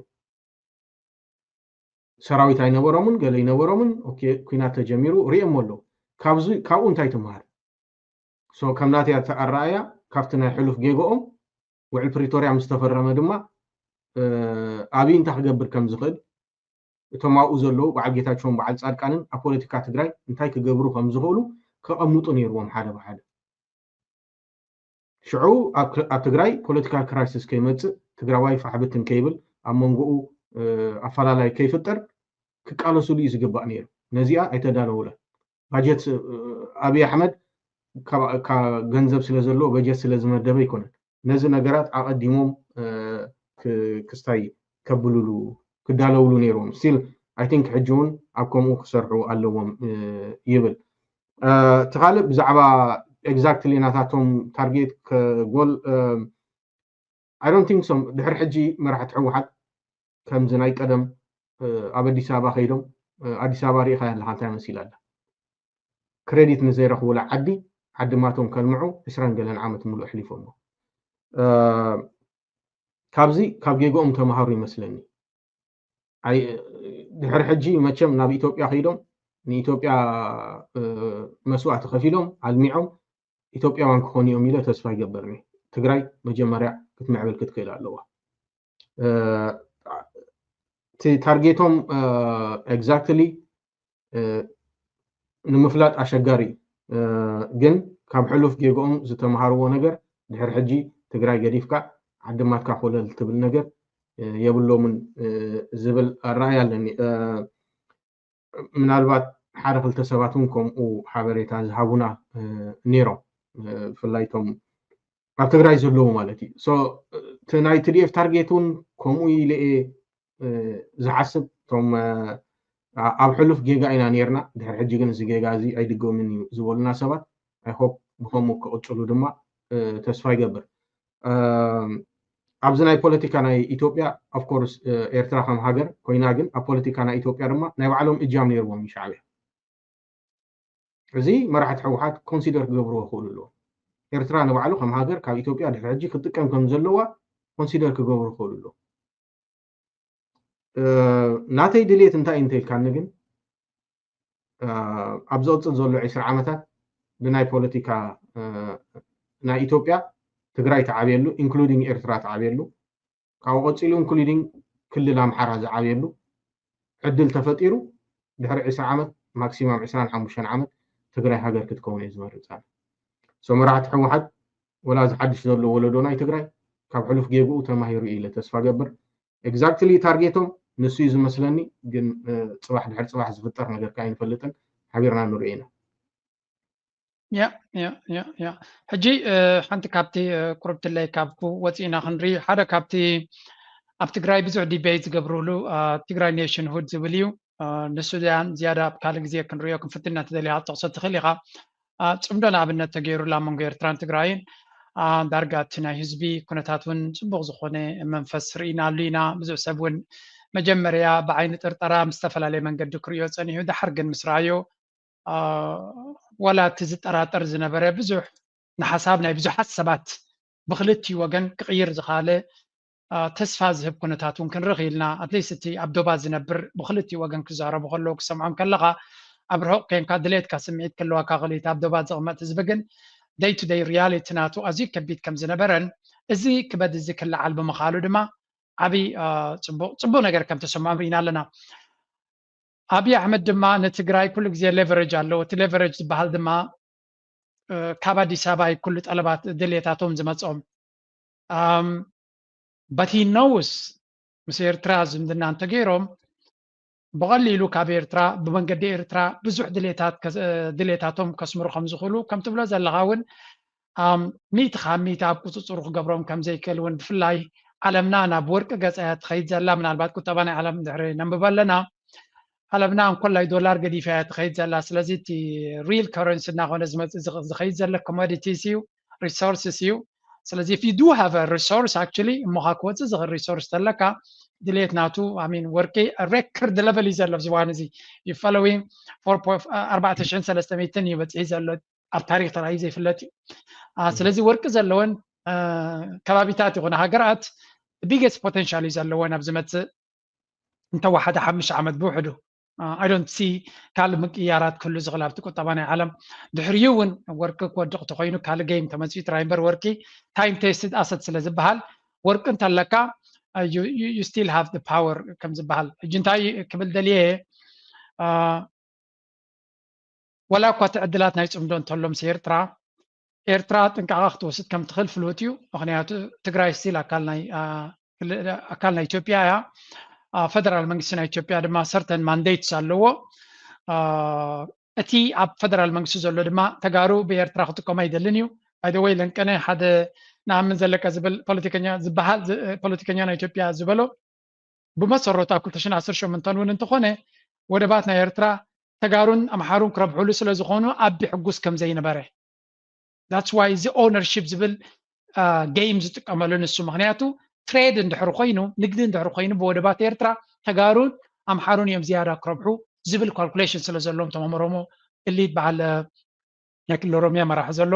ሰራዊት ኣይነበሮምን ገለ ኣይነበሮምን። ኦኬ ኩናት ተጀሚሩ ሪኦሞ ኣለዉ። ካብዚ ካብኡ እንታይ ትምሃር? So ከም ናተይ ኣረኣእያ ካብቲ ናይ ሕሉፍ ጌግኦም ውዕል ፕሪቶርያ ምስ ተፈረመ ድማ ኣብይ እንታይ ክገብር ከም ዝኽእል እቶም ኣብኡ ዘለዉ በዓል ጌታቸውን በዓል ፃድቃንን ኣብ ፖለቲካ ትግራይ እንታይ ክገብሩ ከም ዝኽእሉ ከቐምጡ ነይርዎም ሓደ ብሓደ። ሽዑ ኣብ ትግራይ ፖለቲካል ክራይሲስ ከይመፅእ ትግራዋይ ፋሕብትን ከይብል ኣብ መንጎኡ ኣፈላላይ ከይፍጠር ክቃለሱሉ እዩ ዝግባእ ነይሩ። ነዚኣ ኣይተዳለውለን። ባጀት ኣብይ ኣሕመድ ገንዘብ ስለ ዘለዎ በጀት ስለ ዝመደበ ኣይኮነን። ነዚ ነገራት ኣቐዲሞም ክስታይ ከብልሉ ክዳለውሉ ነይሮም። Still I think ሕጂ እውን ኣብ ከምኡ ክሰርሑ ኣለዎም ይብል። እቲ ካልእ ብዛዕባ exactly ናታቶም ታርጌት ጎል I don't think so። ድሕሪ ሕጂ መራሕቲ ህወሓት ከምዚ ናይ ቀደም ኣብ ኣዲስ ኣበባ ከይዶም ኣዲስ ኣበባ ሪኢኻያ ኣለካ እንታይ መሲላ ኣላ። ክሬዲት ንዘይረኽቡላ ዓዲ ዓዲ ማቶም ከልምዑ ዕስራን ገለን ዓመት ሙሉእ ኣሕሊፎሞ። ካብዚ ካብ ጌግኦም ተምሃሩ ይመስለኒ። ድሕሪ ሕጂ መቸም ናብ ኢትዮጵያ ከይዶም ንኢትዮጵያ መስዋእቲ ከፊሎም ኣልሚዖም ኢትዮጵያውያን ክኾኑ እዮም ኢለ ተስፋ ይገብር። ትግራይ መጀመርያ ክትምዕብል ክትክእል ኣለዋ። እቲ ታርጌቶም exactly ንምፍላጥ ኣሸጋሪ እዩ። ግን ካብ ሕሉፍ ጌግኦም ዝተምሃርዎ ነገር ድሕሪ ሕጂ ትግራይ ገዲፍካ ዓድማትካ ኮለል ትብል ነገር የብሎምን ዝብል ኣረኣያ ኣለኒ። ምናልባት ሓደ ክልተ ሰባት እውን ከምኡ ሓበሬታ ዝሃቡና ነይሮም፣ ብፍላይ እቶም ኣብ ትግራይ ዘለዉ ማለት እዩ። እቲ ናይ ቲዲኤፍ ታርጌት እውን ከምኡ ኢለ እየ ዝሓስብ። እቶም ኣብ ሕሉፍ ጌጋ ኢና ነይርና፣ ድሕሪ ሕጂ ግን እዚ ጌጋ እዚ ኣይድገምን እዩ ዝበሉና ሰባት I hope ብከምኡ ክቕፅሉ ድማ ተስፋ ይገብር። ኣብዚ ናይ ፖለቲካ ናይ ኢትዮጵያ of course ኤርትራ ከም ሃገር ኮይና ግን ኣብ ፖለቲካ ናይ ኢትዮጵያ ድማ ናይ ባዕሎም እጃም ነይርዎም እዩ ሻዕብያ። እዚ መራሕቲ ህወሓት ኮንሲደር ክገብርዎ ይኽእሉ ኣለዎም። ኤርትራ ንባዕሉ ከም ሃገር ካብ ኢትዮጵያ ድሕሪ ሕጂ ክትጥቀም ከም ዘለዋ ኮንሲደር ክገብሩ ይኽእሉ ኣለዎም። ናተይ ድልየት እንታይ እንተኢልካኒ ግን ኣብ ዝቕፅል ዘሎ ዕስራ ዓመታት ብናይ ፖለቲካ ናይ ኢትዮጵያ ትግራይ ተዓብየሉ፣ ኢንክሉዲንግ ኤርትራ ተዓብየሉ፣ ካብኡ ቀፂሉ ኢንክሉዲንግ ክልል ኣምሓራ ዝዓብየሉ ዕድል ተፈጢሩ ድሕሪ ዕስራ ዓመት፣ ማክሲማም ዕስራን ሓሙሽተን ዓመት ትግራይ ሃገር ክትከውን እየ ዝመርፅ ኣነ። ሶ መራሕቲ ህወሓት ወላ እዚ ሓድሽ ዘሎ ወለዶ ናይ ትግራይ ካብ ሕሉፍ ጌግኡ ተማሂሩ ኢለ ተስፋ ገብር። ኤግዛክትሊ ታርጌቶም ንሱ እዩ ዝመስለኒ፣ ግን ፅባሕ ድሕሪ ፅባሕ ዝፍጠር ነገር ከ ኣይንፈልጥን፣ ሓቢርና ንሪኦ ኢና። ያ ያ ያ ያ ሕጂ ሓንቲ ካብቲ ቁርብትለይ ካብ ወፂእና ክንርኢ ሓደ ካብቲ ኣብ ትግራይ ብዙሕ ዲቤት ዝገብርሉ ትግራይ ኔሽንሁድ ዝብል እዩ። ንሱ ዝያዳ ኣብ ካልእ ግዜ ክንሪኦ ክንፍትና ትደልያ ክትጠቕሶ ትኽእል ኢኻ። ፅምዶ ንኣብነት ተገይሩላ መንጎ ኤርትራን ትግራይን ዳርጋ እቲ ናይ ህዝቢ ኩነታት እውን ፅቡቕ ዝኾነ መንፈስ ርኢናሉ ኢና። ብዙሕ ሰብ እውን መጀመርያ ብዓይኒ ጥርጠራ ምስ ዝተፈላለየ መንገዲ ክርእዮ ፀኒሑ፣ ድሓር ግን ምስ ረኣዮ ዋላ እቲ ዝጠራጠር ዝነበረ ብዙሕ ንሓሳብ ናይ ብዙሓት ሰባት ብክልቲኡ ወገን ክቕይር ዝኸኣለ ተስፋ ዝህብ ኩነታት እውን ክንርኢ ክኢልና። ኣትሊስት እቲ ኣብ ዶባት ዝነብር ብክልቲኡ ወገን ክዛረቡ ከለዉ ክሰምዖም ከለኻ ኣብ ርሑቕ ኮንካ ድሌትካ ስምዒት ክህልወካ ክእል እቲ ኣብ ዶባት ዝቕመጥ ህዝቢ ግን ደይ ቱ ደይ ሪያሊቲ ናቱ ኣዝዩ ከቢድ ከም ዝነበረን እዚ ክበድ እዚ ክለዓል ብምኻሉ ድማ ዓብይ ፅቡቕ ፅቡቕ ነገር ከም ተሰምዖም ርኢና ኣለና። ኣብይ ኣሕመድ ድማ ንትግራይ ኩሉ ግዜ ሌቨሬጅ ኣለዎ። እቲ ሌቨሬጅ ዝበሃል ድማ ካብ ኣዲስ ኣበባ እዩ ኩሉ ጠለባት ድሌታቶም ዝመፅኦም። በቲ ነውስ ምስ ኤርትራ ዝምድና እንተገይሮም ብቐሊሉ ካብ ኤርትራ ብመንገዲ ኤርትራ ብዙሕ ድሌታት ድሌታቶም ከስምሩ ከም ዝኽእሉ ከም ትብሎ ዘለኻ እውን ሚእቲ ካብ ሚእቲ ኣብ ቁፅፅሩ ክገብሮም ከም ዘይክእል እውን ብፍላይ ዓለምና ናብ ወርቂ ገፃ እያ ትኸይድ ዘላ። ምናልባት ቁጠባ ናይ ዓለም ድሕሪ ነንብበ ኣለና። ዓለምና እንኮላይ ዶላር ገዲፋ እያ ትኸይድ ዘላ። ስለዚ እቲ ሪል ከረንሲ እናኾነ ዝመፅእ ዝኸይድ ዘሎ ኮሞዲቲስ እዩ፣ ሪሶርስስ እዩ። ስለዚ if you do have a resource actually እሞኻ ክወፅእ ዝኽእል ሪሶርስ ተለካ ድሌት ናቱ ሚን ወርቂ ሬክርድ ለቨል እዩ ዘሎ ኣብዚ እዋን እዚ። You following ኣርባዕተ ሽሕን ሰለስተ ሚእትን እዩ በፂሑ ዘሎ ኣብ ታሪክ ተራእዩ ዘይፍለጥ እዩ። ስለዚ ወርቂ ዘለወን ከባቢታት ይኹና ሃገራት ቢገስት ፖቴንሻል እዩ ዘለወን ኣብ ዝመፅእ እንተወሓደ ሓሙሽተ ዓመት ብውሕዱ። I don't see ካልእ ምቅያራት ክህሉ ዝኽእል ኣብቲ ቁጠባ ናይ ዓለም። ድሕሪኡ እውን ወርቂ ክወድቕ ተኮይኑ ካልእ ገይም ተመፅኡ ጥራይ እምበር ወርቂ ታይም ቴስትድ ኣሰት ስለ ዝበሃል ወርቂ እንተለካ you still have the power ከም ዝበሃል። ሕጂ እንታይ ክብል ደልየ ወላ እኳ እቲ ዕድላት ናይ ፅምዶ እንተሎ ምስ ኤርትራ ኤርትራ ጥንቃቐ ክትወስድ ከም ትኽእል ፍሉጥ እዩ። ምክንያቱ ትግራይ ስቲል ኣካል ናይ ኣካል ናይ ኢትዮጵያ እያ። ፈደራል መንግስቲ ናይ ኢትዮጵያ ድማ ሰርተን ማንዴትስ ኣለዎ። እቲ ኣብ ፈደራል መንግስቲ ዘሎ ድማ ተጋሩ ብኤርትራ ክጥቀሙ ኣይደልን እዩ። ባይ ዘ ወይ ለንቀነ ሓደ ንኣምን ዘለካ ዝብል ፖለቲከኛ ዝበሃል ፖለቲከኛ ናይ ኢትዮጵያ ዝበሎ ብመሰረቱ ኣብ ክልተ ሽሕን ዓሰርተ ሸሞንተን እውን እንተኾነ ወደባት ናይ ኤርትራ ተጋሩን ኣምሓሩን ክረብሕሉ ስለ ዝኾኑ ኣቢ ሕጉስ ከም ዘይነበረ that's why እዚ ኦነርሺፕ ዝብል ጌም ዝጥቀመሉ ንሱ። ምክንያቱ ትሬድ እንድሕር ኮይኑ ንግዲ እንድሕር ኮይኑ ብወደባት ኤርትራ ተጋሩን ኣምሓሩን እዮም ዝያዳ ክረብሑ ዝብል ካልኩሌሽን ስለ ዘለዎም ተመምሮሞ እሊት በዓል ናይ ክልል ኦሮሚያ መራሒ ዘሎ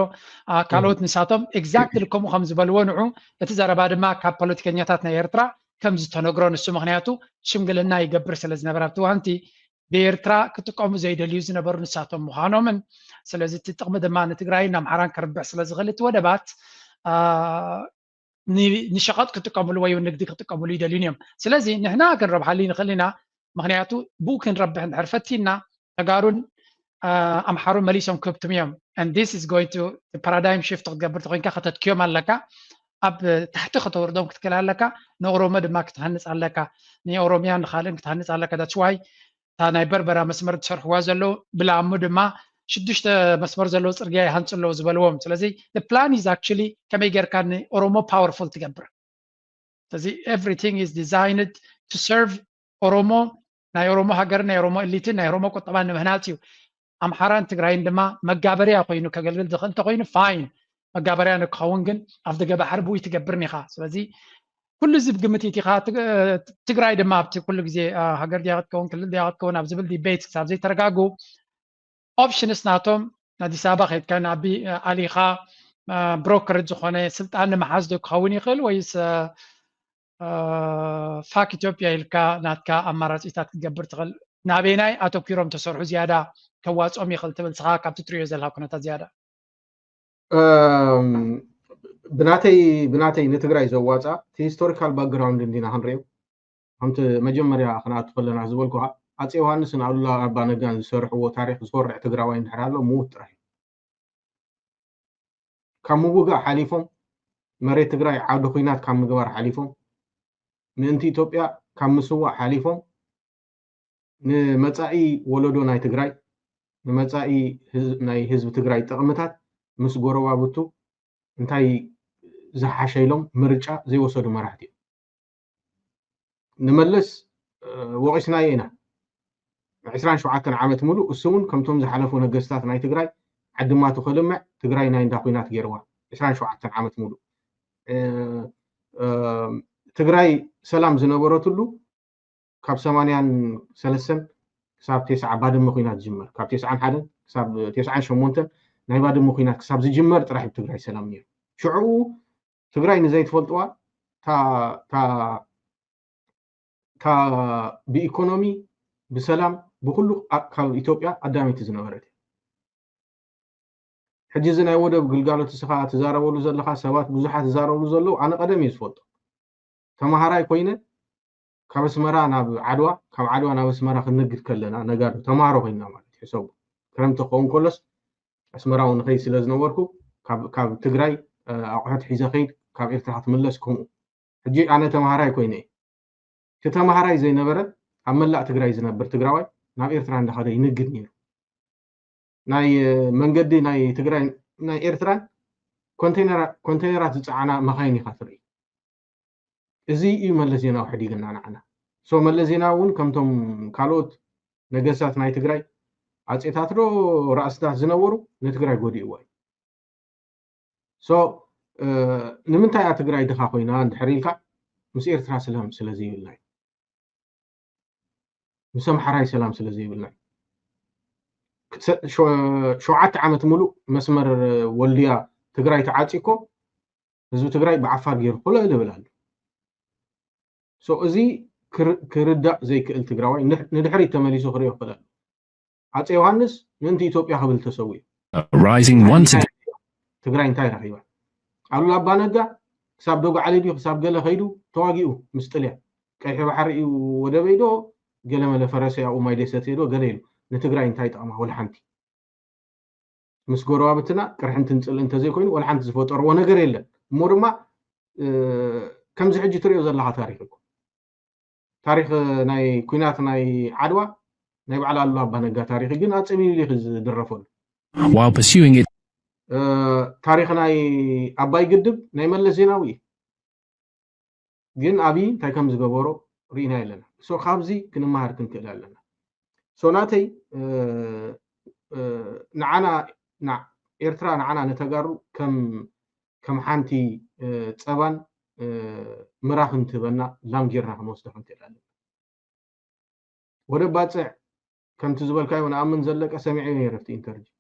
ካልኦት ንሳቶም ኤግዛክትሊ ከምኡ ከም ዝበልዎ ንዑ እቲ ዘረባ ድማ ካብ ፖለቲከኛታት ናይ ኤርትራ ከም ዝተነግሮ ንሱ ምክንያቱ ሽምግልና ይገብር ስለ ዝነበረ ኣብቲ ዋንቲ ብኤርትራ ክጥቀሙ ዘይደልዩ ዝነበሩ ንሳቶም ምዃኖምን ስለዚ እቲ ጥቕሚ ድማ ንትግራይን ኣምሓራን ከርብሕ ስለ ዝኽእል እቲ ወደባት ንሸቐጥ ክጥቀምሉ ወይ ንግዲ ክጥቀምሉ ይደልዩን እዮም። ስለዚ ንሕና ክንረብሓሉ ንኽእል ኢና። ምክንያቱ ብኡ ክንረብሕ እንድሕር ፈቲና ተጋሩን ኣምሓሩን መሊሶም ክህብትሙ እዮም። And this is going to paradigm shift ክትገብር ተኮይንካ ከተትክዮም ኣለካ። ኣብ ታሕቲ ከተወርዶም ክትክእል ኣለካ። ንኦሮሞ ድማ ክትሃንፅ ኣለካ። ንኦሮሚያ ንካልእን ክትሃንፅ ኣለካ። That's why እታ ናይ በርበራ መስመር ዝሰርሕዋ ዘለዉ ብላሙ ድማ ሽዱሽተ መስመር ዘለዎ ፅርግያ ይሃንፁ ኣለዉ ዝበልዎም። ስለዚ plan is actually ከመይ ጌርካ ንኦሮሞ ፓወርፉል ትገብር። ስለዚ everything is designed to serve ኦሮሞ ናይ ኦሮሞ ሃገርን ናይ ኦሮሞ እሊትን ናይ ኦሮሞ ቁጠባን ንምህናፅ እዩ። ኣምሓራን ትግራይን ድማ መጋበርያ ኮይኑ ከገልግል ዝኽእል እንተኮይኑ ፋይን፣ መጋበርያ ንክኸውን ግን ኣብ ደገ ባሕሪ ብኡ ትገብርን ኢኻ። ስለዚ ኩሉ እዚ ብግምት ኢኻ። ትግራይ ድማ ኣብቲ ኩሉ ግዜ ሃገር ድያ ክትከውን ክልል ድያ ክትከውን ኣብ ዝብል ዲቤት ክሳብ ዘይተረጋጉ ኦፕሽንስ ናቶም ኣዲስ ኣበባ ከይድካ ንኣቢ ኣሊኻ ብሮከር ዝኾነ ስልጣን ንምሓዝ ዶ ክኸውን ይኽእል ወይስ ፋክ ኢትዮጵያ ኢልካ ናትካ ኣማራፂታት ክትገብር ትኽእል። ናበይናይ ኣተኪሮም ተሰርሑ ዝያዳ ከዋፅኦም ይኽእል ትብል ንስኻ ካብቲ ትሪኦ ዘለካ ኩነታት ዝያዳ? ብናተይ ብናተይ ንትግራይ ዘዋፃ እቲ ሂስቶሪካል ባክግራውንድ እንዲና ክንሪኦ። ከምቲ መጀመርያ ክንኣቱ ከለና ዝበልኩካ፣ ኣፀ ዮሃንስን ኣሉላ ኣባ ነጋን ዝሰርሕዎ ታሪክ ዝኮርዕ ትግራዋይ እንድሕር ኣሎ ምዉት ጥራሕ እዩ። ካብ ምውጋእ ሓሊፎም፣ መሬት ትግራይ ዓውዲ ኩናት ካብ ምግባር ሓሊፎም፣ ምእንቲ ኢትዮጵያ ካብ ምስዋእ ሓሊፎም፣ ንመፃኢ ወለዶ ናይ ትግራይ፣ ንመፃኢ ናይ ህዝቢ ትግራይ ጥቕምታት ምስ ጎረባብቱ እንታይ ዝሓሸ ኢሎም ምርጫ ዘይወሰዱ መራሕቲ እዮም። ንመለስ ወቂስናዮ ኢና። ዕስራን ሸውዓተን ዓመት ሙሉእ እሱ እውን ከምቶም ዝሓለፉ ነገስታት ናይ ትግራይ ዓድማቱ ከልምዕ ትግራይ ናይ እንዳ ኩናት ገይርዋ። ዕስራን ሸውዓተን ዓመት ሙሉእ ትግራይ ሰላም ዝነበረትሉ ካብ ሰማንያን ሰለስተን ክሳብ ቴስዓ ባድመ ኩናት ዝጅመር፣ ካብ ቴስዓን ሓደን ክሳብ ቴስዓን ሸሞንተን ናይ ባድመ ኩናት ክሳብ ዝጅመር ጥራሕ እዩ ትግራይ ሰላም ነይሩ። ሽዑ ትግራይ ንዘይትፈልጥዋ እታ ብኢኮኖሚ ብሰላም ብኩሉ ካብ ኢትዮጵያ ኣዳመይቲ ዝነበረት። ሕጂ እዚ ናይ ወደብ ግልጋሎት እስኻ ትዛረበሉ ዘለኻ ሰባት ብዙሓት ዝዛረብሉ ዘለዉ ኣነ ቀደም እየ ዝፈልጦ። ተምሃራይ ኮይነ ካብ ኣስመራ ናብ ዓድዋ፣ ካብ ዓድዋ ናብ ኣስመራ ክንነግድ ከለና ነጋዶ ተምሃሮ ኮይና ማለት እዩ። ሕሰቡ ክረምቲ ክኸውን ከሎስ ኣስመራ እውን ንኸይድ ስለ ዝነበርኩ ካብ ትግራይ ኣቑሑት ሒዘ ከይድ ካብ ኤርትራ ክትምለስ ከምኡ። ሕጂ ኣነ ተምሃራይ ኮይነ እቲ ተምሃራይ ዘይነበረ ኣብ መላእ ትግራይ ዝነብር ትግራዋይ ናብ ኤርትራ እንዳኸደ ይንግድ ነይሩ። ናይ መንገዲ ናይ ትግራይ ናይ ኤርትራን ኮንቴነራት ዝፀዓና መኻይን ኢኻ ትርኢ። እዚ እዩ መለስ ዜናዊ ሕዲግና ንዓና። ሶ መለስ ዜናዊ እውን ከምቶም ካልኦት ነገስታት ናይ ትግራይ ኣጼታት ዶ ራእስታት ዝነበሩ ንትግራይ ጎዲእዋ እዩ። ሶ ንምንታይ እያ ትግራይ ድኻ ኮይና እንድሕር ኢልካ ምስ ኤርትራ ሰላም ስለ ዘይብልና እዩ። ምስ ኣምሓራይ ሰላም ስለ ዘይብልና እዩ። ሸውዓተ ዓመት ሙሉእ መስመር ወልድያ ትግራይ ተዓፂ እኮ ህዝቢ ትግራይ ብዓፋር ገይሩ ኮለል ይብል ኣሎ። ሶ እዚ ክርዳእ ዘይክእል ትግራዋይ ንድሕሪት ተመሊሱ ክሪኦ ይኽእል ኣሎ። ኣፀ ዮሃንስ ምእንቲ ኢትዮጵያ ክብል ተሰዊኡ። ትግራይ እንታይ ረኺባ? ኣሉላ ኣባ ነጋ ክሳብ ዶግዓሊ ድዩ ክሳብ ገለ ከይዱ ተዋጊኡ ምስ ጥልያን ቀይሕ ባሕሪ እዩ ወደበይ ዶ ገለመለ ፈረሰ ያኡ ማይ ደሰትየ ዶ ገለ ኢሉ ንትግራይ እንታይ ጠቕማ? ወላ ሓንቲ። ምስ ጎረባብትና ቅርሕንትን ፅልኢ እንተዘይኮይኑ ወላ ሓንቲ ዝፈጠርዎ ነገር የለን። እሞ ድማ ከምዚ ሕጂ ትሪኦ ዘለካ ታሪክ እኮ ታሪክ ናይ ኩናት ናይ ዓድዋ ናይ በዓል ኣሉላ ኣባ ነጋ ታሪክ ግን ኣፀቢብሊ ዝድረፈሉ። ታሪክ ናይ ኣባይ ግድብ ናይ መለስ ዜናዊ እዩ። ግን ኣብይ እንታይ ከም ዝገበሮ ርኢና ኣለና። ሶ ካብዚ ክንመሃር ክንክእል ኣለና። ሶ ናተይ ንዓና ኤርትራ ንዓና ንተጋሩ ከም ከም ሓንቲ ፀባን ምራኽን ትህበና ላም ጌርና ክንወስዶ ክንክእል ኣለና። ወደብ ባፅዕ ከምቲ ዝበልካዮ ንኣምን ዘለቀ ሰሚዐዮ ነይረ ኣብቲ ኢንተርቪው።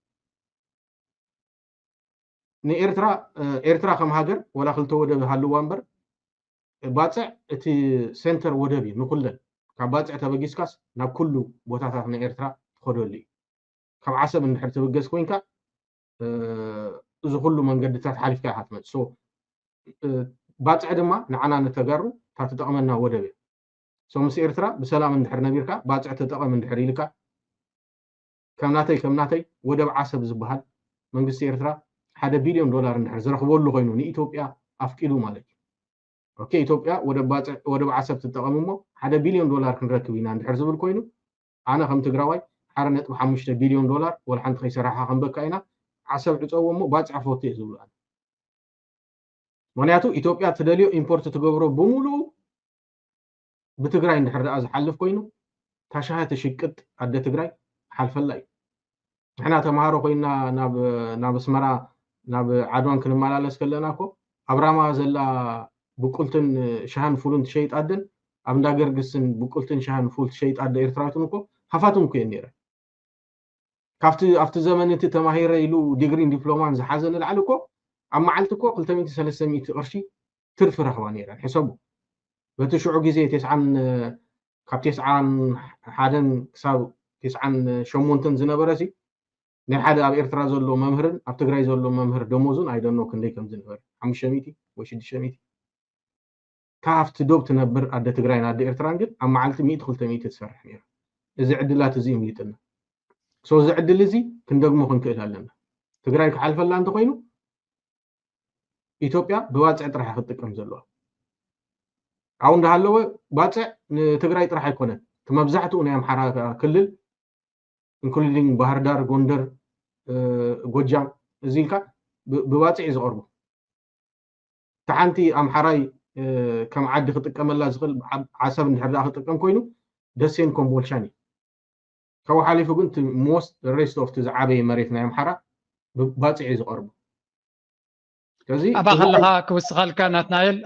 ንኤርትራ ኤርትራ ከም ሃገር ወላ ክልተ ወደብ ሃልዋ እምበር ባፅዕ እቲ ሴንተር ወደብ እዩ ንኩለን። ካብ ባፅዕ ተበጊስካስ ናብ ኩሉ ቦታታት ናይ ኤርትራ ትኸደሉ እዩ። ካብ ዓሰብ እንድሕር ትብገስ ኮይንካ እዚ ኩሉ መንገድታት ሓሊፍካ ኢኻ ትመፅእ። ባፅዕ ድማ ንዓና ንተጋሩ እታ ትጠቕመና ወደብ እያ። ሶ ምስ ኤርትራ ብሰላም እንድሕር ነቢርካ ባፅዕ ተጠቐም እንድሕር ኢልካ ከም ናተይ ከም ናተይ ወደብ ዓሰብ ዝበሃል መንግስቲ ኤርትራ ሓደ ቢልዮን ዶላር እንድሕር ዝረኽበሉ ኮይኑ ንኢትዮጵያ ኣፍቂዱ ማለት እዩ። ኦኬ ኢትዮጵያ ወደብ ዓሰብ ትጠቐም እሞ ሓደ ቢልዮን ዶላር ክንረክብ ኢና እንድሕር ዝብል ኮይኑ ኣነ ከም ትግራዋይ ሓደ ነጥቢ ሓሙሽተ ቢልዮን ዶላር ወላ ሓንቲ ከይሰራሕካ ክንበካ ኢና ዓሰብ ዕፀዎ እሞ ባፅዕ ፈቱ እየ ዝብሉ ኣነ። ምክንያቱ ኢትዮጵያ ትደልዮ ኢምፖርት ትገብሮ ብምሉኡ ብትግራይ እንድሕር ደኣ ዝሓልፍ ኮይኑ ታሽሃ ትሽቅጥ ኣደ ትግራይ ሓልፈላ እዩ። ንሕና ተምሃሮ ኮይና ናብ ኣስመራ ናብ ዓድዋን ክንመላለስ ከለና እኮ ኣብ ራማ ዘላ ብቁልትን ሻህን ፉልን ትሸይጥ ኣደን ኣብ እንዳ ገርግስን ብቁልትን ሻህን ፉል ትሸይጥ ኣደ ኤርትራዊትን እኮ ሃፋትም እኮ እየን ነይረን። ካብቲ ኣብቲ ዘመን እቲ ተማሂረ ኢሉ ዲግሪን ዲፕሎማን ዝሓዘ ንላዕሊ እኮ ኣብ መዓልቲ እኮ ክልተ ሚእቲ ሰለስተ ሚእቲ ቅርሺ ትርፊ ረኽባ ነይረን። ሕሰቡ። በቲ ሽዑ ግዜ ተስዓን ካብ ተስዓን ሓደን ክሳብ ተስዓን ሸሞንተን ዝነበረ ሲ ናይ ሓደ ኣብ ኤርትራ ዘሎ መምህርን ኣብ ትግራይ ዘሎ መምህር ደሞዙን ኣይደኖ ክንደይ ከም ዝነበረ ሓሙሽተ ሚእቲ ወይ ሽዱሽተ ሚእቲ ካብቲ ዶብ ትነብር ኣደ ትግራይን ኣደ ኤርትራን ግን ኣብ መዓልቲ ሚእቲ ክልተ ሚእቲ ትሰርሕ ነይራ። እዚ ዕድላት እዚ ይምሊጥና። So እዚ ዕድል እዚ ክንደግሞ ክንክእል ኣለና። ትግራይ ክሓልፈላ እንተኮይኑ ኢትዮጵያ ብባፅዕ ጥራሕ ክትጥቀም ዘለዋ ኣብኡ እንዳሃለወ ባፅዕ ንትግራይ ጥራሕ ኣይኮነን። እቲ መብዛሕትኡ ናይ ኣምሓራ ክልል including ባህር ዳር፣ ጎንደር፣ ጎጃም እዚ ኢልካ ብባፅዕ እዩ ዝቐርቡ። እቲ ሓንቲ ኣምሓራይ ከም ዓዲ ክጥቀመላ ዝኽእል ዓሰብ እንድሕር ደኣ ክጥቀም ኮይኑ ደሴን ኮምቦልቻን እዩ። ካብኡ ሓሊፉ ግን most rest of ዝዓበየ መሬት ናይ ኣምሓራ ብባፅዕ እዩ ዝቐርቡ። ስለዚ ኣባ ከለኻ ክውስኸልካ ናትናኤል፣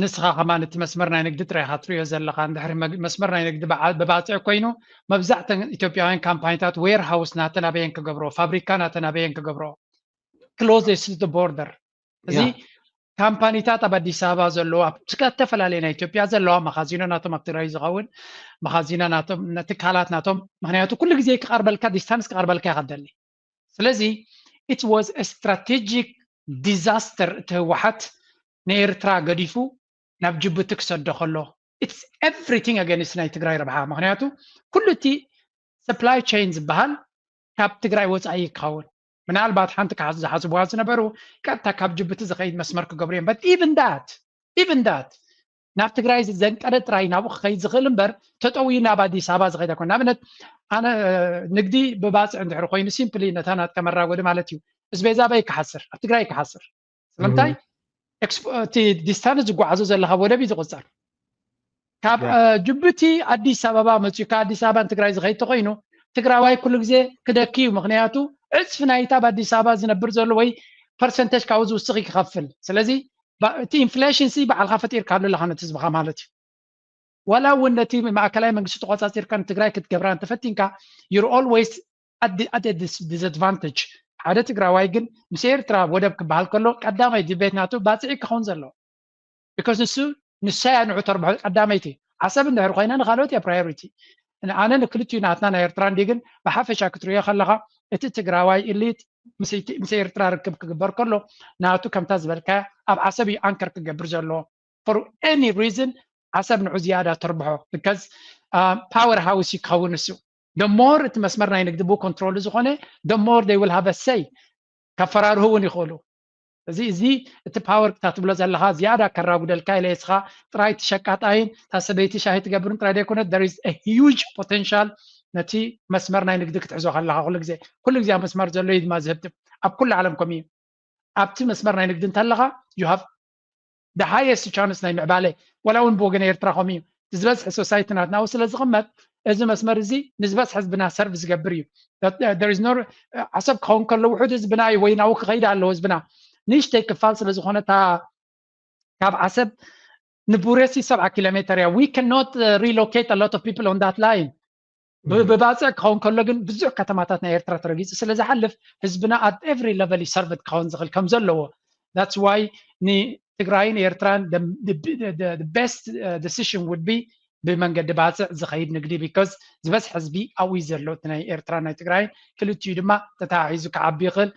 ንስኻ ከማን እቲ መስመር ናይ ንግዲ ጥራይ ኢኻ ትሪኦ ዘለኻ። እንድሕሪ መስመር ናይ ንግዲ ብባፅዕ ኮይኑ መብዛሕተን ኢትዮጵያውያን ካምፓኒታት ዌር ሃውስ ናተን ኣበየን ክገብሮ፣ ፋብሪካ ናተን ኣበየን ክገብሮ፣ closest to the border። እዚ ካምፓኒታት ኣብ ኣዲስ ኣበባ ዘለዋ ኣብ ዝተፈላለየ ናይ ኢትዮጵያ ዘለዋ መኻዚኖ ናቶም ኣብ ትግራይ ዝኸውን መኻዚኖ ናቶም ትካላት ናቶም ምክንያቱ ኩሉ ግዜ ክቐርበልካ distance ክቐርበልካ ይኸደሊ። ስለዚ it was a strategic disaster እቲ ህወሓት ንኤርትራ ገዲፉ ናብ ጅቡቲ ክሰዶ ከሎ it's everything against ናይ ትግራይ ረብሓ። ምክንያቱ ኩሉ እቲ supply chain ዝበሃል ካብ ትግራይ ወፃኢ ክኸውን ምናልባት ሓንቲ ዝሓስብዋ ዝነበሩ ቀጥታ ካብ ጅቡቲ ዝኸይድ መስመር ክገብሩ እዮም። But even that even that ናብ ትግራይ ዘንቀደ ጥራይ ናብኡ ክኸይድ ዝኽእል እምበር ተጠውዩ ናብ ኣዲስ ኣበባ ዝኸይድ ኣይኮን። ንኣብነት ኣነ ንግዲ ብባፅዕ እንድሕር ኮይኑ simply ነታ ናትካ መራጎዲ ማለት እዩ። እስቤዛ ኣበይ ክሓስር ኣብ ትግራይ ክሓስር ስለምንታይ እቲ distance ዝጓዓዞ ዘለካ ወደብ እዩ ዝቁፀር። ካብ ጅቡቲ ኣዲስ ኣበባ መፅኡ ካብ ኣዲስ ኣበባ ንትግራይ ዝኸይድ ተኮይኑ ትግራዋይ ኩሉ ግዜ ክደኪ እዩ። ምክንያቱ ዕፅፊ ናይታ ኣብ ኣዲስ ኣበባ ዝነብር ዘሎ ወይ percentage ካብኡ ዝውስኽ እዩ ክኸፍል። ስለዚ እቲ inflation ሲ ባዕልካ ፈጢርካሉ ኣለካ ነቲ ህዝብካ ማለት እዩ። ዋላ እውን ነቲ ማእከላይ መንግስቲ ተቆፃፂርካ ንትግራይ ክትገብራ እንተፈቲንካ you're always at the disadvantage። ሓደ ትግራዋይ ግን ምስ ኤርትራ ወደብ ክበሃል ከሎ ቀዳማይ debate ናቱ ባፅዒ ክኸውን ዘለዎ because ንሱ ንሳ እያ ንዑ ተርብሖ ቀዳመይቲ። ዓሰብ እንድሕር ኮይና ንካልኦት እያ priority። ኣነ ንክልቲኡ ናትና ናይ ኤርትራ እንዲ ግን ብሓፈሻ ክትሪኦ ከለካ እቲ ትግራዋይ elite ምስ ኤርትራ ርክብ ክግበር ከሎ ናቱ ከምታ ዝበልካ ኣብ ዓሰብ እዩ anchor ክገብር ዘለዎ። For any reason ዓሰብ ንዑ ዝያዳ ተርብሖ because power house እዩ ክኸውን ንሱ። The more እቲ መስመር ናይ ንግዲ ብኡ control ዝኾነ the more they will have a say። ከፈራርሁ እውን ይኽእሉ። እዚ እዚ እቲ power ክታ ትብሎ ዘለካ ዝያዳ ከራጉደልካ ኢለ እስኻ ጥራይ እቲ ሸቃጣይን እታ ሰበይቲ ሻሂ ትገብርን ጥራይ ዘይኮነት there is a huge potential ነቲ መስመር ናይ ንግዲ ክትሕዞ ከለካ ኩሉ ግዜ ኩሉ ግዜ ኣብ መስመር ዘሎ እዩ ድማ ዝህብትም። ኣብ ኩሉ ዓለም ከምኡ እዩ። ኣብቲ መስመር ናይ ንግዲ እንተለካ you have the highest chance ናይ ምዕባለ። ዋላ እውን ብወገን ኤርትራ ከምኡ እዩ። ዝበዝሐ society ናትና ኣብኡ ስለ ዝቕመጥ እዚ መስመር እዚ ንዝበዝሐ ህዝብና serve ዝገብር እዩ። There is no ዓሰብ ክኸውን ከሎ ውሑድ ህዝብና እዩ ወይ ናብኡ ክኸይድ ኣለዎ ህዝብና። ንእሽተይ ክፋል ስለ ዝኾነ እታ ካብ ዓሰብ ንቡሬሲ ሰብዓ ኪሎ ሜተር እያ። We cannot relocate a lot of people on that line። ብባፅዕ ክኸውን ከሎ ግን ብዙሕ ከተማታት ናይ ኤርትራ ተረጊፁ ስለ ዝሓልፍ ህዝብና at every level served ክኸውን ዝኽእል ከም ዘለዎ that's why ንትግራይን ኤርትራን best decision would be ብመንገዲ ባፅዕ ዝኸይድ ንግዲ because ዝበዝሕ ህዝቢ ኣብኡ ዘሎ እቲ ናይ ኤርትራ ናይ ትግራይ ክልቲኡ ድማ ተተሓሒዙ ክዓቢ ይኽእል።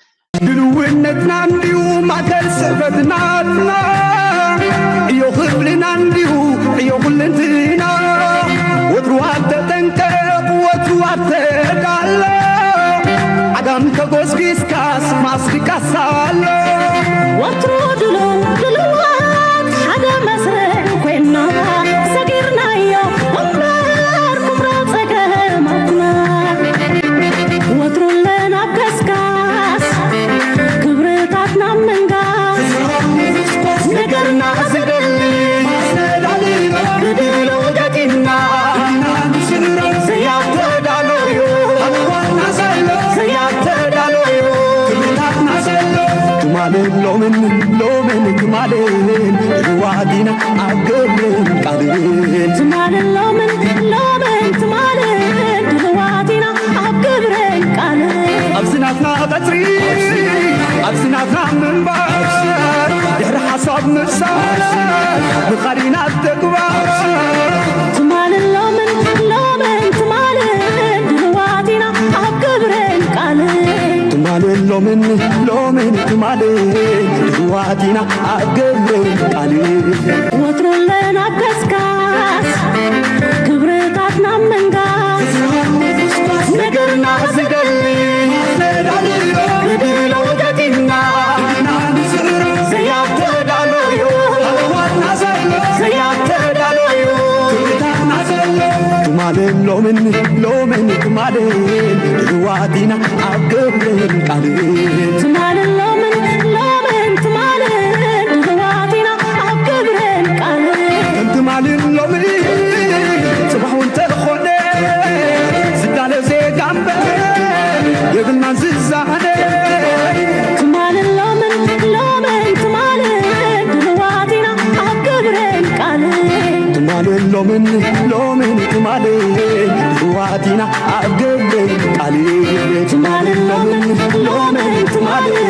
ድልውነትና እንዲሁ ማእከል ስዕበትናትና እዮ ክብልና እንዲሁ እዮ ኩልንትና ወትሩ ኣተጠንቀቕ ወትሩ ኣተዳሎ ዓጋም ተጎስጊስካስ ማስቲካስ ኣሎ። ወትሩ ድሉው ድልዋት ሓደ መስርዕ ኮይና ሰጊርናዮ እምበር ኩምራ ጸገማትና ወትሩ ኣለና ኣብ ገስጋስ ክብርታትና ምንጋስ ነገርና ዝደሊ ብድሎ ገጢምና ዘያተዳሎዩ ዘያተዳሎዩ ትማልን ሎምን ሎምን ትማልን ድልዋት ኢና ኣብ ግብርን ቃልን ትማልን ሎምን ሎምን ትማልን ድልዋት ኢና ኣብ ግብርን ቃልን ኣብዚ ናትና ቀጽሪ ኣብዚ ናትና ምንባር ድሕሪ ሓሳብ ምፍሳር ብኻሊና ተግባር ሎምን ትማልን ድዋቲና ኣብ ግብርን ቃልን። ወትሩ ኣለና ኣብ ገስጋስ ክብርታትና ምንጋስ። ነገርና ዝገልጽ ንድሎ ገጢምና ዘያተዳለዩ ኣዋና ዘሎ ዘያተዳለዩ ትማልን ሎምን ሎምን ትማልን ድዋቲና ኣብ ግብርን ቃልን። ትማልን ሎምን ሎምን ትማልን ድዋቲና ኣብ ግብርን ቃልን። ትማልን ሎምን ጽባሕ እውን ተኾነ ዝዳለ ዜጋ እምበር የብልናን ዝዛነ። ትማልን ሎምን ሎምን ትማልን ድዋቲና ኣብ ግብርን ቃልን። ትማልን ሎምን ሎምን ትማልን ድዋቲና ኣብ ግብርን ቃልን። ትማልን ሎምን ሎምን ትማልን